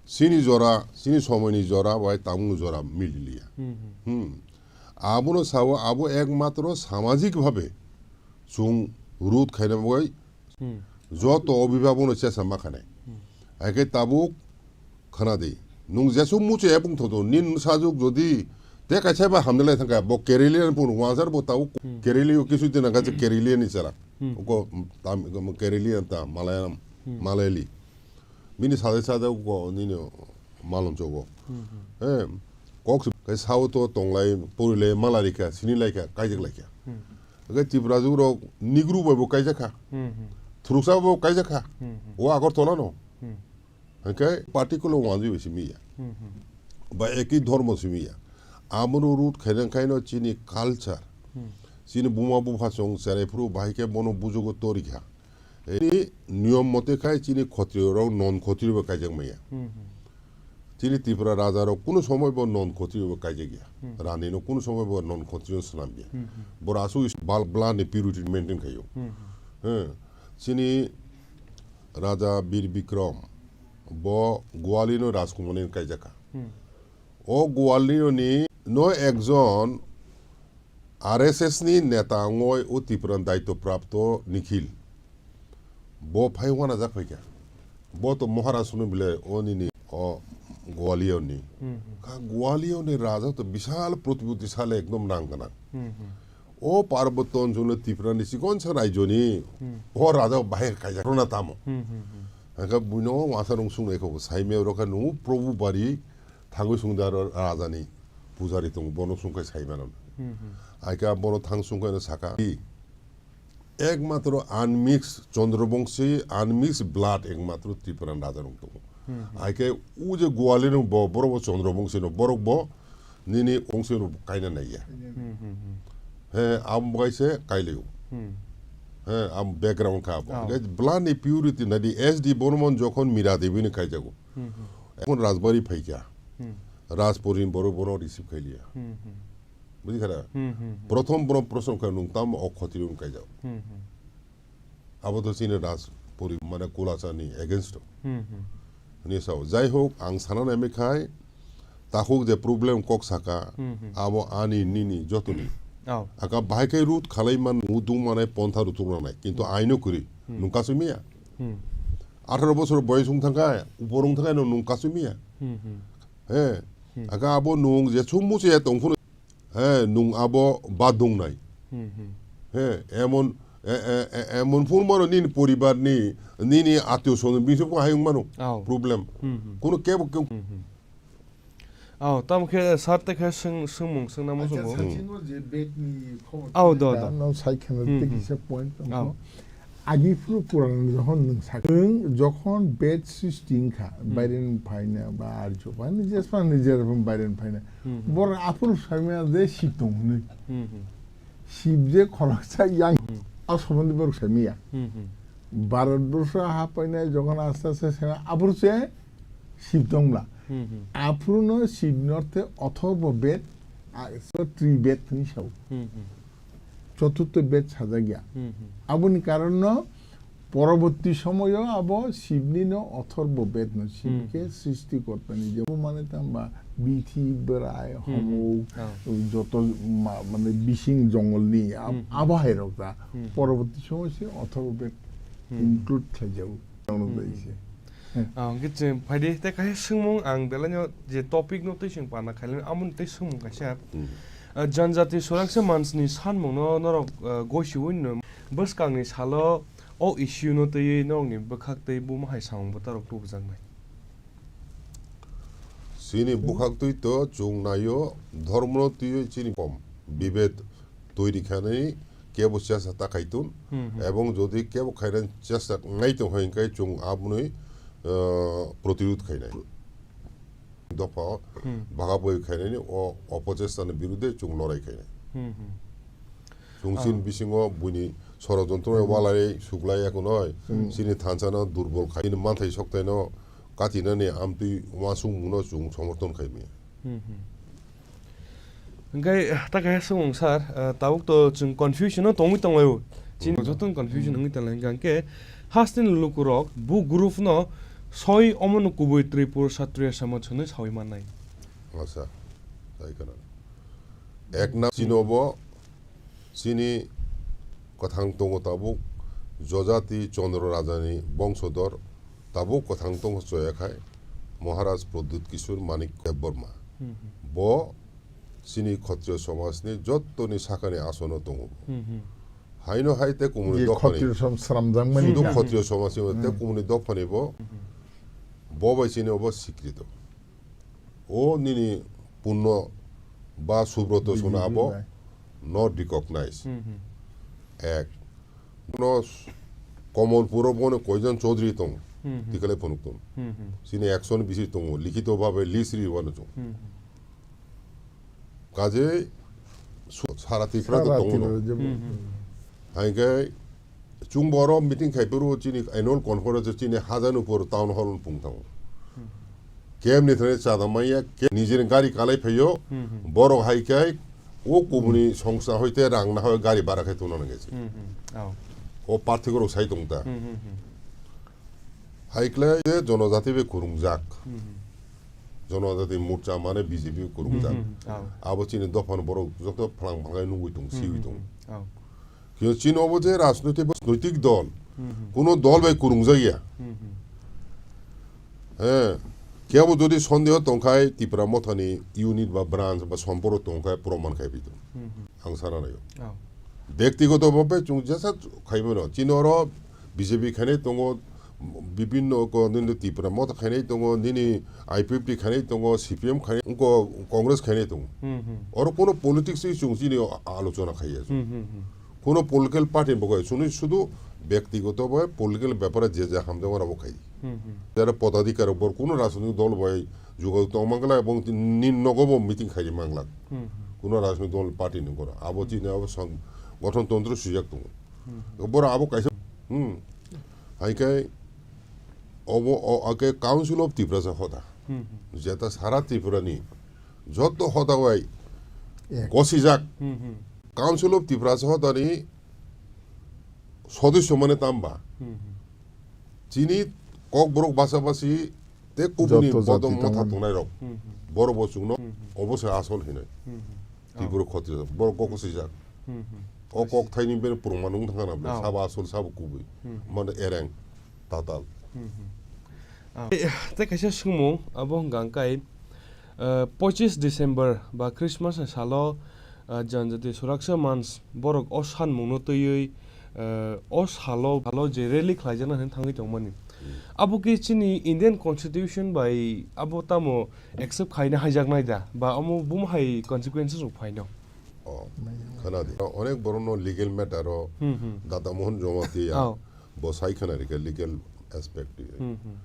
Chini jora, chini somoini jora bai tamungni jora mililiya. Hmm, hmm. Hmm. Abono sao, abo ekmatro samajik bhabe chwng root khaina bagwi Hmm. joto obhibhabokno chesa ma khanai. Hmm. Haikhe tabuk khana di. Nwng jesu muchung ebong thodo, nin sajwk jodi te kaisa ba hamdalai thangkha, bo Kerala ni phunuk wansar bo tabuk Hmm. Kerala o kisu din nangkha je Kerala ni chara. Hmm. Ko tam, ko Kerala ta Malayalam, Hmm. Malayali. Bini sajak sajak ko nini malom chogo. Hmm, hmm. Eh, kok se kai sao to tonglai, porilai, malarikha, sinilaikha, kaijaklaikha. Hmm. Hwnkhe Tiprajwk rok Negro bai bo kaijakha. Hmm, hmm. Thuruksa bo kaijakha. Hmm, hmm. O Agartala no. Hmm. Hwnkhe particular wanjwi bai simi ya. Hmm, hmm. Ba eki dhormo simi ya. Amoro root khaina khaino chini culture. Hmm. Chini buma bupha chwng cherai phuru bahai khe bono bujugo torikha. Ei niyom mote khai chini khotriyo rok non khotriyo bo kaijak maya. Hmm, hmm. Chini Tripura raja rok kuno somoi bo non khotriyo bo kaijak ya. Hmm. Rani no kuno somoi bo non khotriyo swnam ya. Hmm, hmm. Boro aswk is bal bla ni purity maintain khaio. Hmm, hmm. He, chini raja Bir Bikram bo Gwali no rajkumar ni kaijakha. Hmm. O Gwali ni no ekjon R S S ni neta wngwi o Tripura ni daityo prapto Nikhil. Bo phai wanajak phaikha. Bo to Maharaj hwnwi bile o nini o Gwalior ni. Hmm, hmm. Kha Gwalior ni raja to bishal protiboti sale ekdom rang gwnang. Hmm, hmm. O Parbotya Anchol Tripura ni chikonsa rajyo ni Hmm. o raja bahai kaijak rwna tamo. Hmm, hmm, hmm. Hwnkhe buino wansa rung sung ekho sai me rokha nung Prabhu bari thangwi sung da ro raja ni pujari tongo bono sung khai sai mano. Hmm, hmm. Aika bono thang sung khai no saka. Ekmatro unmixed Chandra Bongsi, unmixed blood ekmatro Tripura ni raja rung tongo. Hmm, hmm. Aike o je Gwalior ni bo, borok bo Chandra Bongsi no, borok bo nini Bongsi no kaina naiya. Hmm, hmm, hmm. He, abo bai se kailio. Hmm. He, am background kha abo. Oh. Hingke blood ni purity nadi S D Bormon jokhon Mira Devi ni kaijago. Hmm, hmm. Ekhon Rajbari phaikha. Hmm. Rajpuri ni borok bono receive khailiya. Hmm, hmm. Bujikha da? Hmm, hmm, hmm. Prothom bono proshno kha nung tam o khotiri wng kaijak. Hmm, hmm. Abo to chini Rajpuri mane Kulachani against o. Hmm, hmm. Hwnwi sao. Jai hok, ang sana naimai khai, takhuk je problem kok saka, Hmm, hmm. abo ani nini jotoni. Oh. Aka bahai khai root khalai man, udung manai pontha rutuk nanai. Kintu Hmm. aino kwrwi, Hmm. nung kasui miya. Hmm. Atharo bosor boyos wng thangkha, upor wng thangkha, nung kasui miya. Hmm, hmm. He, Hmm. aka abo nung je sung muchaya tong phuru He, nung abo badung nai. Hmm, hmm. He, emon, e, e, e, emon phun mano nini poribar ni, nini atio song, bini song hai wng mano. Oh. Problem. Hmm, hmm. Kuno kebo ke- Hmm, hmm. Oh, tamo khe sir te khe swng-, swngmung swngna Acha, muchungo. Sachin no je bed ni khobor Oh, do, do. No, sai kheno Hmm, te hmm. kisa point Oh. tongkho. Agi phuru Puran jokhon nwng sak-, nwng jokhon bed sristi wngkha, Hmm. Bairen phaina ba Arjo ba nijera phan nijera phan Bairen phaina. Hmm, hmm. Borok aphuru saimaya je Sib tong hwnwi. Hmm, hmm. Sib je khoroksa yang Hmm. a somondi borok saimaya. Hmm, hmm. Bharat borsho ha paina jokhon aste aste saimaya aphuru se Sib tong bla. Hmm, hmm. Aphuru no Sib northe Othorbo bed, a, so tri bed hwnwi sao. Hmm, hmm. Choturtho bed sajak ya. Hmm, hmm. Aboni karon no poroborti somoyo abo Sibni no Othorbo bed no Sib Hmm. khe sristi kortani je bo mane tamba bithi bwrai Hmm, hmm. homok Oh. joto ma-, mane bising jongolni ab-, Hmm, hmm. abo hai rok ta Hmm. poroborti somoy se Othorbo bed Hmm. include khlai jago. Ano Hmm. bai se. Ah, hwnkhe chwng phaidi tei kaisa swngmung ang belaino je topic no twi chwng pana khailai amoni tei swngmung kaisa. Hmm. Ah, Janjati Suraksha Manch ni sanmung no norok, ah, gosi win no bwskang ni salo o issue no twi norok ni bwkhak tei buma hai samung bwta rok tubujaknai. Chini bwkhak twi to chwng naio dhormo no twiwi chini kom bibed toiri khanani kebo chesta ta khaitun, Hmm, hmm. ebong jodi kebo khainani chesta ngai tong hai hwnkhe chwng aboni, ah, protirud khainai. Dopha o Hmm. baga boi khainani o opojesta ni birude chwng lorai khainai. Hmm, hmm. Chwng chini Ah. bisingo buini sorojontro Hmm. walai suklai ya kunoi, Hmm. chini thansa no durbol khai, chini manthai sokthai no katinani amtwi uansukmung no chwng somorthon khai maya. Hmm, hmm. Hwnkhe, ta kaisa swngmung sir, ah, tabuk to chwng confusion o tongwi tonglaio. Chini Hmm. joto confusion Hmm. wngwi tonglai hwnkhe, hasteni lukurok bu group no soi omono kubui Tripura Satriya Samaj hwnwi sawi mannai. Acha, tai kana. Ek na chini obo Chini kwthang tongo tabuk Jojati Chandra Rajani bongsodor tabuk kwthang tongo choyakhai Maharaj Pradyut Kishore Manik Debbarma. Hmm, hmm. Bo chini Khotriyo somajni jottoni sakani asono tongo. Hmm, hmm. Haino hai te kumuni Je dophani. Khotriyo som sramjakmani Sudu na. Khotriyo somajni Hmm. te kumuni dophani bo. Hmm, hmm. Bo bai chini obo sikrito. O nini punno ba subroto B J P suna abo bai. Not recognize. Hmm, hmm. Ek. No s-, Komolpuro bono koijon Chaudhary tong. Hmm, hmm. Tikale phunuk tong. Hmm, hmm. Sini action bisi tongo. Likhito babe list ri wano chong. Hmm, hmm. Kaje su-, sara Tripura to Sara tongo no. Tripura jebo. Hmm, hmm. Hai khe Chwng boro meeting khai phuru chini annual conference chini Hajanupur town hall pung thango. Hmm. Kemni thani chada maya, ke nijini gari kalai phaio, Hmm, hmm. Borok hai khai o kubuni Hmm. songsa hoite rang na hoi gari bara khai tuna nang gese. Hmm, hmm. Oh. O party rok sai tong ta. Hmm, hmm, hmm. Hai khlai je jonojati be kurungjak. Hmm, hmm. Jonojati morcha mane B J P kurungjak. Hmm, hmm. Oh. Abo chini dophano borok joto phalang phalai nugui tong, Hmm, siwi hmm, tong. Hmm. Oh. Kino chini obo je rajnoitik, rajnoitik dol, Hmm, hmm. Kuno dol bai kurungjak ya. Hmm, hmm. He, kebo jodi sondeho tongkhai Tipra Mothani unit ba branch ba somporo tongkhai proman khai bido. Hmm, hmm. Ang sana nayo. Oh. Bektigoto bhabe chwng jesa khaimano. Chini oro B J P khainai tongo, bibinno ko nini Tipra Motha khainai tongo, nini I P F T khainai tongo, C P M khainai, ko Congress khainai tongo. Hmm, hmm. Oro kuno politics ni chwng chini alochona khaiya. Hmm, hmm, hmm. Kuno political party bo koi, suni sudu bektigoto bo political bepare je je hamjak ora bo khai. Hmm, hmm. Jara podadhikar bor kuno rajnitik dol bai jugag tong mangla ebong tin-, nin nogo bo meeting khai mangla. Hmm, hmm. Kuno rajnitik dol party ni gora. Abo Hmm. chini abo sang-, gothon tontro sujak tongo. Hmm. Boro abo kaisa, hmm. Hai khe obo o, ake Council of Tiprasa hoda. Hmm, hmm. Jeta sara Tripura ni joto hoda bai Ek. Gosijak. Hmm, hmm. Council of Tiprasa hodani sodosyo mane tamba. Hmm, hmm. Chini kokborok basa basi te kubuni joto bodom jati motha tongmani. Tongnai rok. Hmm, hmm. Borok bo chwngno Hmm, hmm. Obo se asol hinoi. Hmm, hmm. Tripura Oh. Khotri borok kok sijak. Hmm, hmm. O kok thaini ben purungma nung thangna bwle. Oh. Sabo asol sabo kubui. Hmm, hmm. Mane ereng tatal. Hmm, hmm. Ah. Eh, tei kaisa swngmung, abo hwnka hwnkhe, eh, pochis December ba Christmas ni salo, eh, Janjati Suraksa Manch borok o sanmungno twiwi, eh, o salo, salo je rally khlaijakna hwnwi thangwi tongmani. Hmm. Abo khe chini Indian Constitution bai abo tamo accept khaina haijaknai da? Ba omo buma hai consequences rok phaino? Oh, khana di. Onek borokno legal matter o Hmm, hmm. Dada Mohan Jamatia. Oh. Bo sai khna rikha legal aspect. Hmm, hmm.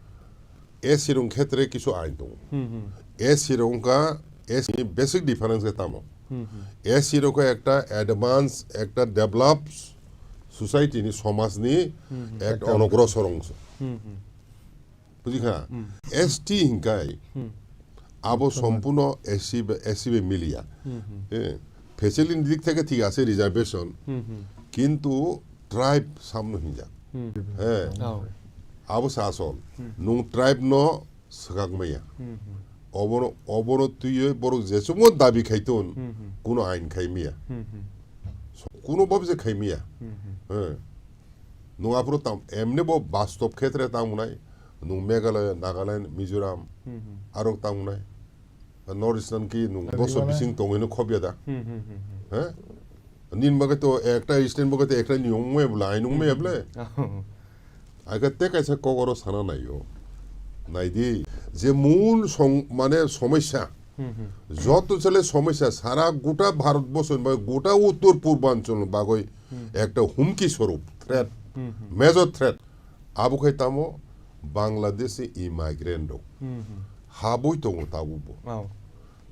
S C rok khetre kisu ain tongo. Hmm, hmm. S C rok wngkha, S C ni basic difference khe tamo? Hmm, hmm. S C rok khe ekta advance, ekta developed society ni, somaj ni Hmm, hmm. ekta Ekta onogrosor ongso. Hmm, hmm. Bujikha? Hmm. S T hinkai Hmm. abo Ekdom. Sompuno S C be, S C be miliya. Hmm, hmm. Eh, facility dik theke thik ase reservation. Hmm, hmm. Kintu tribe samno hinjak. Hmm. Eh. Oh. Abo sa asol. Hmm. Nung tribe no swkak maya. Hmm, hmm. Obono, obono twiwi borok jesumo dabi khaiton, Hmm, hmm. kuno ain khai maya. Hmm, hmm. So, kuno bob je khai maya. Hmm, hmm. Eh. Nung aphuru tam, emne bo bastob khetre tam unai, nung Meghalaya, Nagaland, Mizoram, Hmm, hmm. arok tam unai. North Eastern ki nung Abi boso wala. Bising tongwi no khobya da. Hmm, hmm, hmm, hmm. He? Nin bagwi to ekta state bagwi to ekta niyom me bla, ain me Hmm, bla. hmm. Aga te kaisa kok oro sana naio. Naidi, je mul song, mane somosya. Hmm, hmm. Joto chale somosya, sara gota Bharat boso ni bagwi, gota uttor purbanchal ni bagwi Hmm. ekta humki swarup, threat, Hmm, hmm. major threat. Abo khai tamo Bangladeshi immigrant rok. Hmm, hmm. Habwi tongo tabukbo. Oh.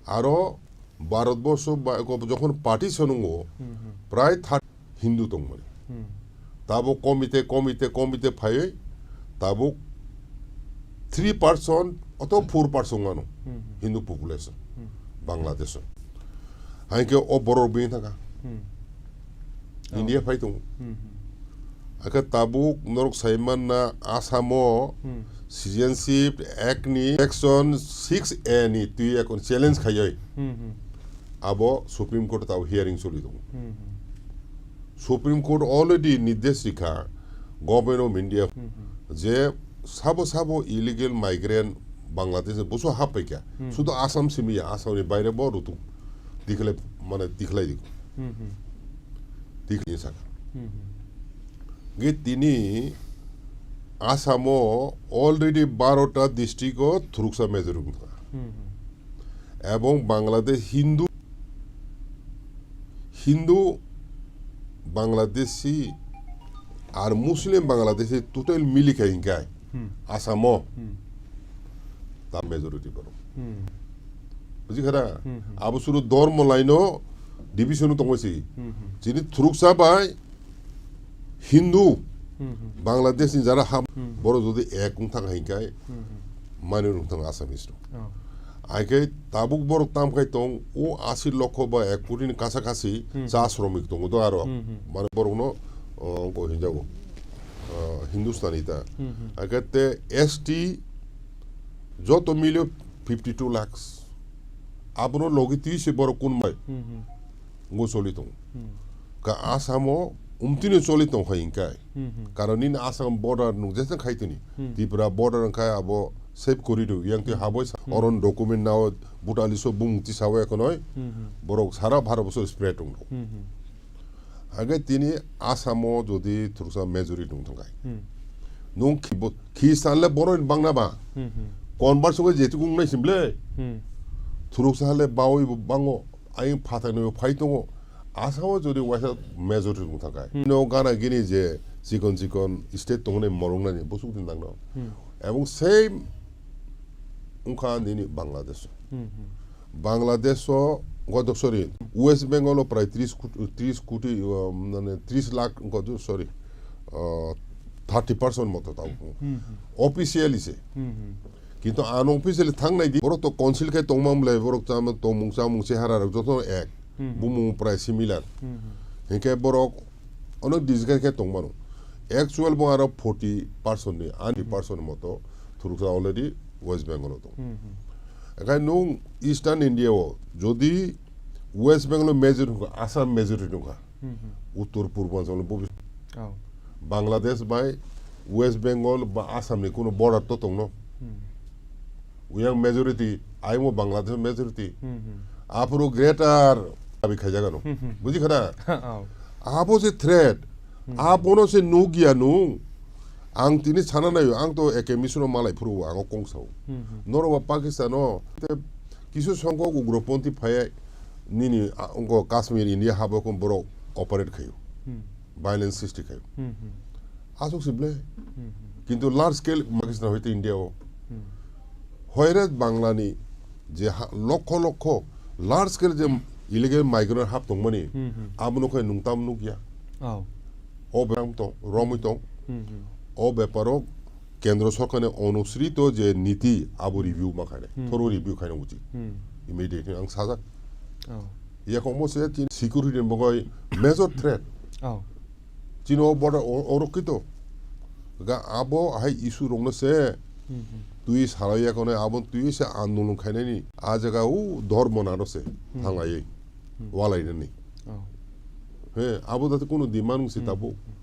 Aro Bharatborsho ba, ko-, jokhon partition wngo, Hmm, hmm. prai thirty Hindu tongmani. Hmm. Tabuk komite, komite, komite phaiwi tabuk three percent oto four percent wngmano Hmm, hmm. Hindu population Hmm. Bangladesh-o. Haikhe o borok bini thangkha. Hmm. India Oh. phai tongo. Hmm, hmm. Akhe tabuk norok sai manna Assam-o Hmm. Citizenship Act ni section six A ni twi ekon challenge khaiwi Hmm, hmm. abo Supreme Court tabo hearing choli tongo. Hmm, hmm. Supreme Court already nirdesh rikha Government of India Hmm, hmm. je sabo sabo illegal migrant Bangladesh ni buso happaikha. Hmm. Sudo Assam simi ya, Assam ni baire bo rutuk tikhlai, mane tikhlai di. Hmm, hmm. Tikhlai saka. Hmm, hmm. Ge tini Assam-o already barota district-o thuruksa majority wngkha. Hmm, hmm. Ebong Bangladesh Hindu, Hindu Bangladeshi ar Muslim Bangladeshi total milikha hinkai Hmm. Assam-o Hmm. ta majority borok. Hmm. Buji khara? Hmm, hmm. Abo suru dormo laino division tongwi si. Hmm, hmm. Chini thuruksa bai Hindu, Hmm, hmm. Bangladesh ni jara ham, Hmm. boro jodi ek wng thang hai kai, Hmm, hmm. mani rung thang Assamese rok. Oh. Ai kai tabuk borok tam khai tong, o asi lokho ba ek koti ni kasa kasi Hmm. cha sromik tongo do aro. Hmm, hmm. Mane borok no, o, ko hinjago, o, Hindustani ta. Hmm, hmm. Ai kai te S T joto milio fifty two lakhs. Abono logi twi se borok kun mai. Hmm, hmm. Ngo choli tongo. Hmm. Ka Assam-o umtini choli tong khai hinkai. Hmm, hmm. Karon nini Assam border nung jesa khai tini. Hmm. Tripura border khai abo safe kori do. Yang twi Hmm. haboi sa Hmm. oron document nao buta liso bumung tisa o ekonoi. Hmm, hmm. Borok sara Bharat boso spread tong do. Hmm, hmm. Hage tini Assam-o jodi thursa majority tong thangkai. Hmm. Nung khi bo-, khi sanle borok bangna ba. Hmm, hmm. Convert songo jetu kung nai simble. Hmm. Thuruksa hale bawi bo bango. Aying phathak ni bo phai tongo. Assam-o jodi waisa majority tong thangkai. Hmm. No gana gini je chikon chikon state tongnai morong nani busuk din dangno. Hmm. Ebong same wngkha nini Bangladesh. Hmm, hmm. Bangladesh-o, godo, sorry, West Bengal-o prai tris koti, tris koti, uh, mane tris lakh, godo, sorry, uh, thirty percent moto tao. Hmm, hmm. Officially se. Hmm, hmm. Kintu unofficially thang nai di, borok to council khai tongma mle, borok chama tongmung chamung se hara rok joto ek. Hmm, hmm. Bumung prai similar. Hmm, hmm. Hinkhe borok onek discuss khe tongmano. Actual bo aro forty percent ni, ani Hmm. percent moto thuruksa already West Bengal-o tong. Hmm, hmm. Ekhai nung Eastern India-o jodi West Bengal-o majority wngkha, Assam majority wngkha, Hmm, hmm. Uttor Purbanchal-o bobi-, Oh. Bangladesh bai West Bengal ba Assam ni kuno border to tongno. Hmm. Uyang majority, ayung Bangladesh majority. Hmm, hmm. Aphuru greater dabi khaijagano. Hmm, hmm. Buji khana? Oh. Abo se threat. Hmm. Abono se nugya nung. Ang tini sana nayo, ang to eke misro malai phuru ang kong sao. Hmm, hmm. Noro ba Pakistan-o te kisu songkok ugroponthi phai nini, a, ongko Kashmir India habo kon borok operate khayo. Hmm. Violence srishti khayo. Hmm, hmm. Aswk se ble. Hmm, hmm. Kintu large scale makisna hoite India o. Hmm. Hoire Bangla ni je ha-, lokho lokho large scale je illegal migrant hap tongmani, hmm, hmm, abono khe nung tam nukya. Oh. O bepar tong, romwi tong. Hmm, hmm. O beparo kendro sorkar ni onusrito je niti abo review ma khainai. Hmm. Thoro review khaina uchi. Hmm. Immediately ang sajak. Oh. Yakongmo se chini security ni bagwi major threat. Oh. Chini o border o-, orokito. Ga abo hai issue rokno se, hmm, hmm, twi salai yakono abo twi se andolon khainani. A jaga o dhormo naro se, hmm, thanglaiwi. Hmm. Walainani. Oh. He, abo dati kuno demand se, hmm, tabuk. Hmm.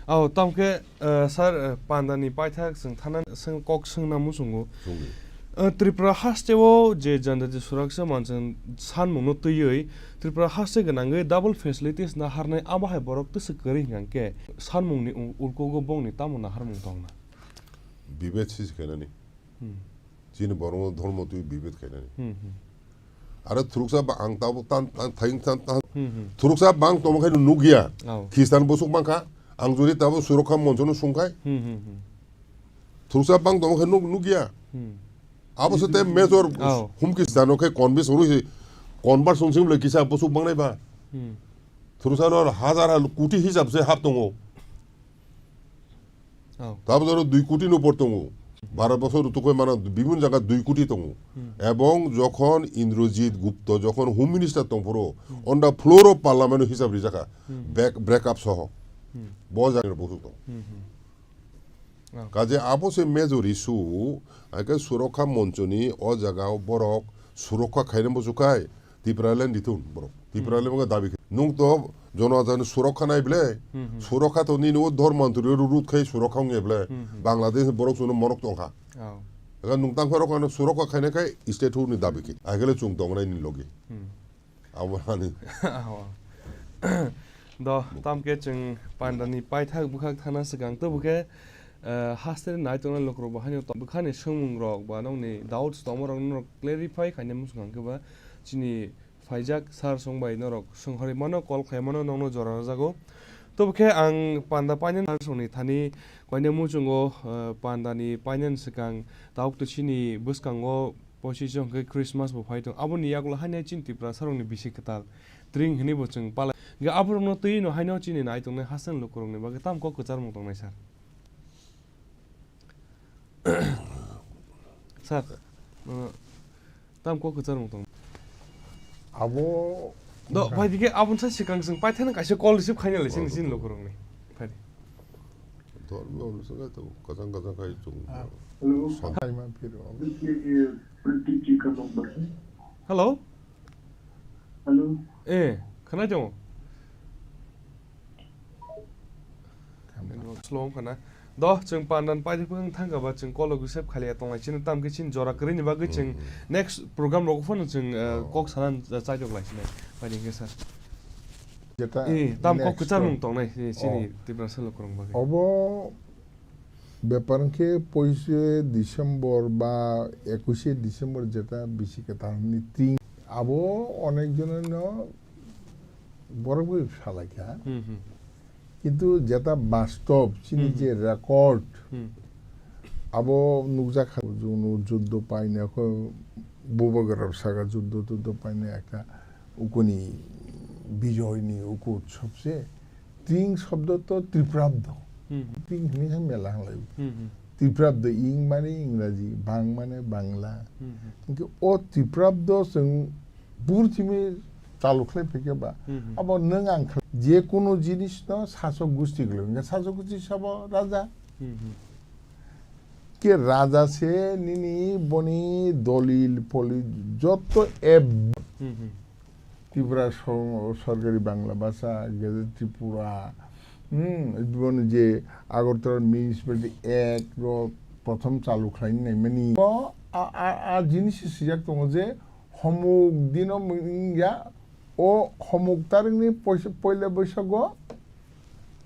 Oh, tamkhe, eh, sir, eh, pandani paithak chwng thana swng kok swngna muchungo. Chungni. Eh, Tripura hasteo je Janjati Suraksa Manchang sanmungno twiwi Tripura haste gwnangwi double facilities na harnai abo hai borok twswk kwrwi hwnkhe sanmungni u-, ulkugo bongni tamo naharmung tongna? Bibet sisi khainani. Hmm. Chini borokno dhormo twi bibet khainani. Hmm, hmm. Aro thuruksa ba ang tabuk tan, tan, thaing tan, tan. Hmm, hmm. Thuruksa bang tongma khe nukya. Oh. Khristan bosuk bangkha. Ang jodi tabuk surokha monchono sungkhai. Hmm, hmm, hmm. Thuruksa bang tongma khe nuk-, nukya. Hmm. Abo se te major, oh, humki jano khe convince hwnwi se convert sungsing le kisa bosuk bangnai ba. Hmm. Thuruksa no hazar hal kuti hisab se hap tongo. Oh. Tabuk oro dui koti ni upor tongo. Baro bosor rutukoi mano bibin jaga dui koti tongo. Hmm. Ebong jokhon Indrajit Gupta jokhon Home Minister tongphuru, hmm, on the floor of Parliament o hisab rijakha. Hmm. Back, break up soho. Hmm. Bo jaga bosuk tong. Hmm, hmm. Oh. Kaje abo se major issue, aike Surakha Moncho ni o jaga o borok Surakha khaina muchung khai, Tipraland rithun borok. Tipraland, hmm, wngkha dabi khe. Nwng to jono jani surokha nai ble. Hmm, hmm. Surokha to nini o dhormo mantri ro rut khai surokha wngya ble. Hmm, hmm. Bangladesh borok chwngno morok tongkha. Oh. Ega nwng tang phai rok ano surokha khaina khai state hood ni dabi khe. Agele chwng tongnai ni logi. Hmm. Abo hani. Oh. Do, tamkhe chwng pandani paithak bwkhak thana swkang to bwkhe, eh, haste nai tongnai lukurok bo haino to bwkhani swngmung rok ba nokni doubts tongma rok norok clarify khaina muchung khe ba chini phaijak sir song bai norok swnghorwi mano, call khai mano, nokno jora rwjago. Tobo khe ang panda painani sir songni thani koine muchungo, eh, pandani painani swkang tabuk to chini bwskango pochish hwnkhe Christmas bo phai tong. Aboni yagulo haino chini Tiprasarokni bisi kwtal tring hwnwi bo chwng palai. Hwnkhe aborokno twiwi no haino chini nai tongnai hasteni lukurokni bagwi tamo kok kwcharmung tongnai sir? Sir, uh, tam kok kwcharmung tong. Abo do, phai dikhe aboni sa swkang chwng paithakno kaisa call receive khaina lai chini, oh, chini lukurokni. Phai di. Dormi onuswng to kachang kachang khai chung. Ah. Hello. Sam- Khai man phiro. Hello. Hello. Eh, khwnai tongo. Slow wngkha na. Do, chwng pandan paithak phwrwng thangkha ba chwng call rok receive khaliya tonglai chini, tamkhe chini jora kwrwini bagwi chwng, hmm, hmm, next program rogo phano chwng, eh, oh, kok sana chaitok lai sinai. Paini hwnkhe sir. Jeta eh, tam kok next kwcharmung to- tongnai, eh, chini, oh, Tiprasa lukurokni bagwi. Obo bepar hwnkhe poise December ba ekush e December jeta bisi kwtal ni tin. Abo onek jono no borok bai salaikha. Hmm, hmm. Kintu jeta bastob chini, hmm, hmm, je record, hmm, abo nukjakha, jono juddo paina kho, bubagra saka juddo tuddo paina ekta ukuni bijoy ni uku utsob se. Tring shobdo to Tiprabdo. Hmm, hmm. Tring hwnwi hai mela hanglai. Hmm, hmm. Tiprabdo ing mani Ingraji, bang mani Bangla. Hmm, hmm. Hwnkhe o Tiprabdo chwng burchimi chalu khlai phaikhe ba, hmm, hmm, abo nwng ang khlai, je kunu jinis no sasok gusti kwlwi, hwnkhe sasok gusti sabo raja. Hmm, hmm. Ke raja se nini boni dolil polil joto eb-, hmm, hmm, Tripura sor-, sorkari Bangla bhasha, Gazette Tripura, hmm, boni je Agartala Municipality Act ro prothom chalu khlai naimani. O a, a, a jinis se swijak tongo je homuk dino wngya, o homuk tarikni poisa-, poila boisago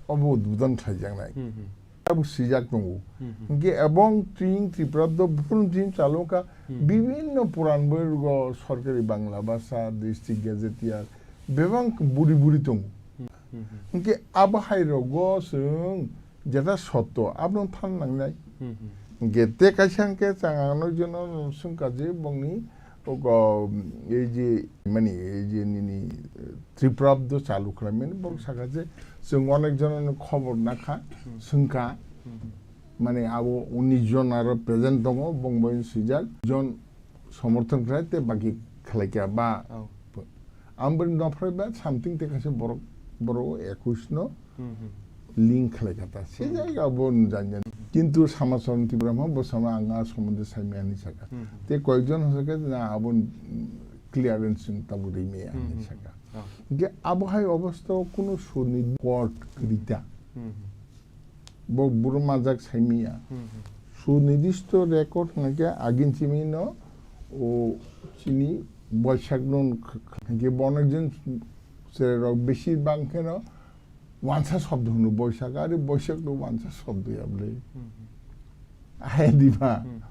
obo udbodon khlaijaknai. Hmm, hmm. Abo swijak tongo. Hmm, hmm. Hwnkhe ebong tring Tiprabdo buphuru tring chalokha, hmm, bibinno puran boirogo sorkari Bangla bhasha, district gazetteer, bebak buri buri tongo. Hmm, hmm, hmm. Hwnkhe abo hai rogo chwng Jeta sotto, abono than nangnai. Hmm, hmm. Hingke te kaisa hingke chang ang nokjano swngkha je bongni ogo, ei je, mani, ei je nini, eh, Tripura abdo chalu khlaimani, borok sakha je chwng onek jonani khobor nakha, Hmm. swngkha. Hmm. Mani abo unis jon aro present tongo, bongbai swijak jon somorthon khlai te baki khlaikha ba. Oh. Ang bini nokphrai ba something te kaisa borok, borok ekush no Hmm, hmm. link khlai kha ta. Se Hmm. jaga bo nujanya. Hmm. Kintu Samachar Tripura ma bo sama ang a sombonde sai maya hinwi sakha. Hmm, hmm. Te koyekjon hwnkhe na abo clearance tabuk ri maya Hmm, hinwi hmm. sakha. Oh. Hingke abo hai obostha o kunu suni court Hmm. rita. Hmm, hmm. Bo buru majak saimiya. Hmm, hmm. Sunidisto record hwnke agin chimino o chini Boisak no hwnke bo onekjon cherai rok besi bang kheno wansa shobdo hwno Boisak, are Boisak no wansa shobdo ya bwle. Hmm, hmm. Ahe diba. Hmm.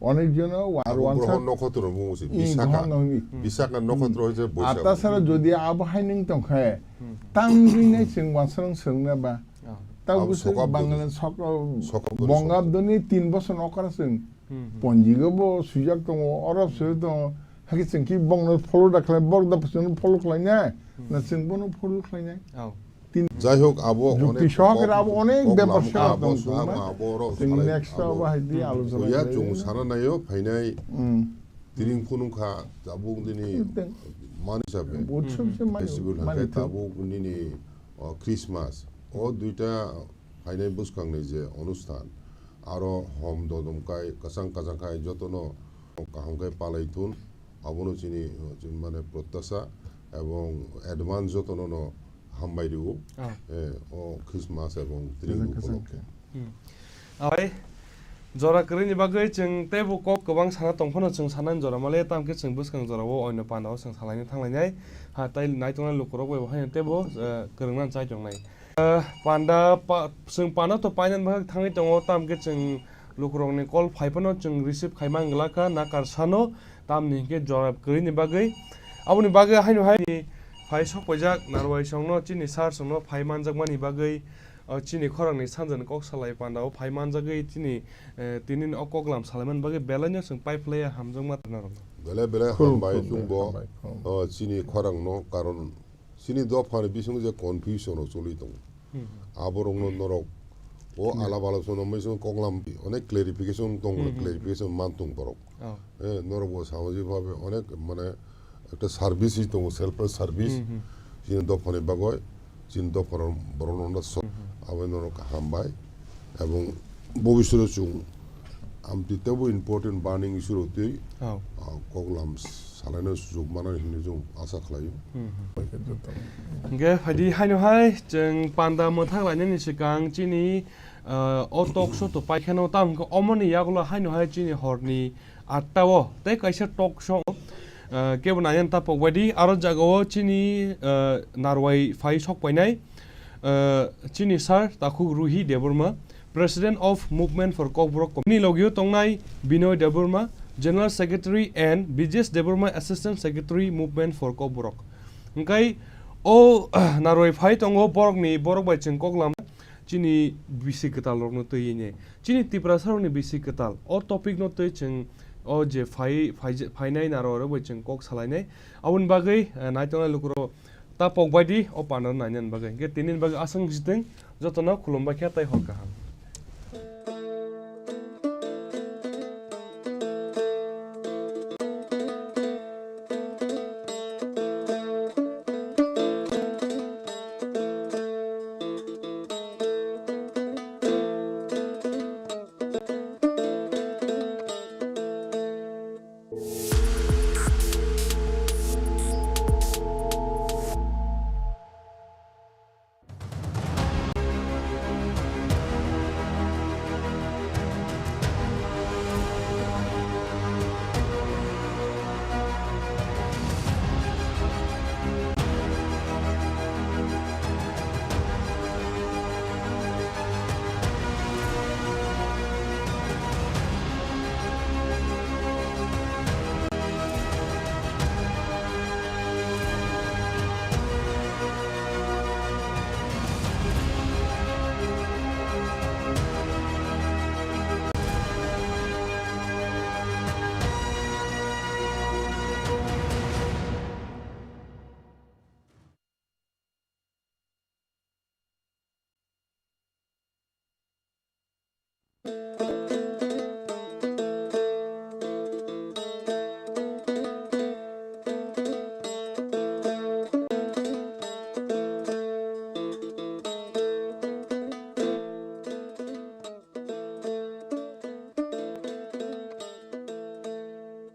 Onek jono wa-, Abo wansa groho nokotro bumo se, Hmm, Bisaka. groho nokotro. Hmm. Bisaka nokotro hoise Boisak. Ar tasara jodi abo hai ning tongkhe, Hmm. tang ring nai chwng wansa rang swrwngna ba. Ah. Tabo Abo se sokab Bangla doni. sokab, Sokab doni Bongabdoni tin bosor okra chwng. Hmm, hmm. Ponjigo bo swijak tongo, oro swijak tongo. Hakhe chwng ki bongno follow da khlai, bok da chwngno follow khlainai. Hmm. Na chwng bono follow khlainai. Oh. Tin Jai hok, abo Jukti onek sohakere kok, abo onek kok bepar lam sara abo tong sa tongma. abo oro Chwng salai next abo. abo hai di Hmm. alochona Oya khlai chwng na. sana nayo phainai Hmm. Tiring phunukha tabuk dini Teng. mani sabe. Utsob Hmm. se mani, Festival mani hake thung. tabuk nini, o, Christmas. O duita phainai bwskangni je onusthan, aro hom dodom kai, kwchang kwchang khai jotono kaham khe palai thun, abono chini, chini mane protyasha ebong advance jotono no hambai rwo, Ah. eh, o Christmas ebong Tiring Kwchang upolokhe. kwchang khe. Hmm. Abai, jora kwrwini bagwi chwng teibo kok kwbang sana tong phano chwng sanani jora male, tamkhe chwng bwskang jorao oino pandao chwng salaini thanglainai. Ha, tai naitongnai lukurok bai bo haino teibo, eh, kwrwngna chai tongnai. Eh, panda pa-, chwng panda to painani bagwi thangwi tongo, tamkhe chwng lukurokni call phai phano chwng receive khai manglakha, nakar sano, tamni hinkhe jora kwrwini bagwi. Aboni bagwi haino hai phai sok paijak Narwai songno, chini sir songno phai manjakmani bagwi, o chini khorangni sanjani kok salai pandao phai manjagwi chini, eh, tini o koklam salaimani bagwi belaino chwng pai phlaiya hamjakma narwkno. Belai belai Khulum, hambai khulum, chwngbo, hambai, khulum. O chini khorangno, karon Chini dophani bising je confusion rok choli tongo. Hmm. Aborokno norok o Hmm. alap alap sono mui song koklam onek clarification tong Hmm, hmm, clarification hmm. man tong borok. Oh. Eh, norok bo samajik bhabe onek mane ekta service hi tongo, self help service. Hmm, hmm. Chini dophani bagoi, chini dophano borokno so Hmm, hmm. abo norok hambai. Ebong bobisoro chwng amtwi teibo important burning issue rok twi, Oh. ah, koklam salaina sujuk mano hinwi chwng asa khlaio. Hmm, hmm. Hingke phaidi haino hai chwng panda mwthang lainani swkang chini, ah, o talk show to paikheno, tamo hwnkhe omoni yagulo haino hai chini horni atta o tei kaisa talk show, ah, kebo naiyan ta pokbaidi aro jagao chini, ah, Narwai phai sok painai, ah, chini sir Takhuk Ruhi Debbarma, President of Movement for Kokborok Committee. Nini logio tongnai Binoy Debbarma, General Secretary, and Bijesh Debbarma, Assistant Secretary, Movement for Kokborok. Hingkai o Narwai phai tongo borokni, borok bai chwng koklam chini bisi kwtal rokno twi ne. Chini Tiprasa rokni bisi kwtal. O topic no twi chwng o je phai, phai, phainai Narwai rok bai chwng kok salainai. Aboni bagwi, eh, naitongnai lukurok ta pokbaidi o panda nainani bagwi. Hingke tinini bagwi aswk sitwng jotono khulumbai khe tei hor kaham.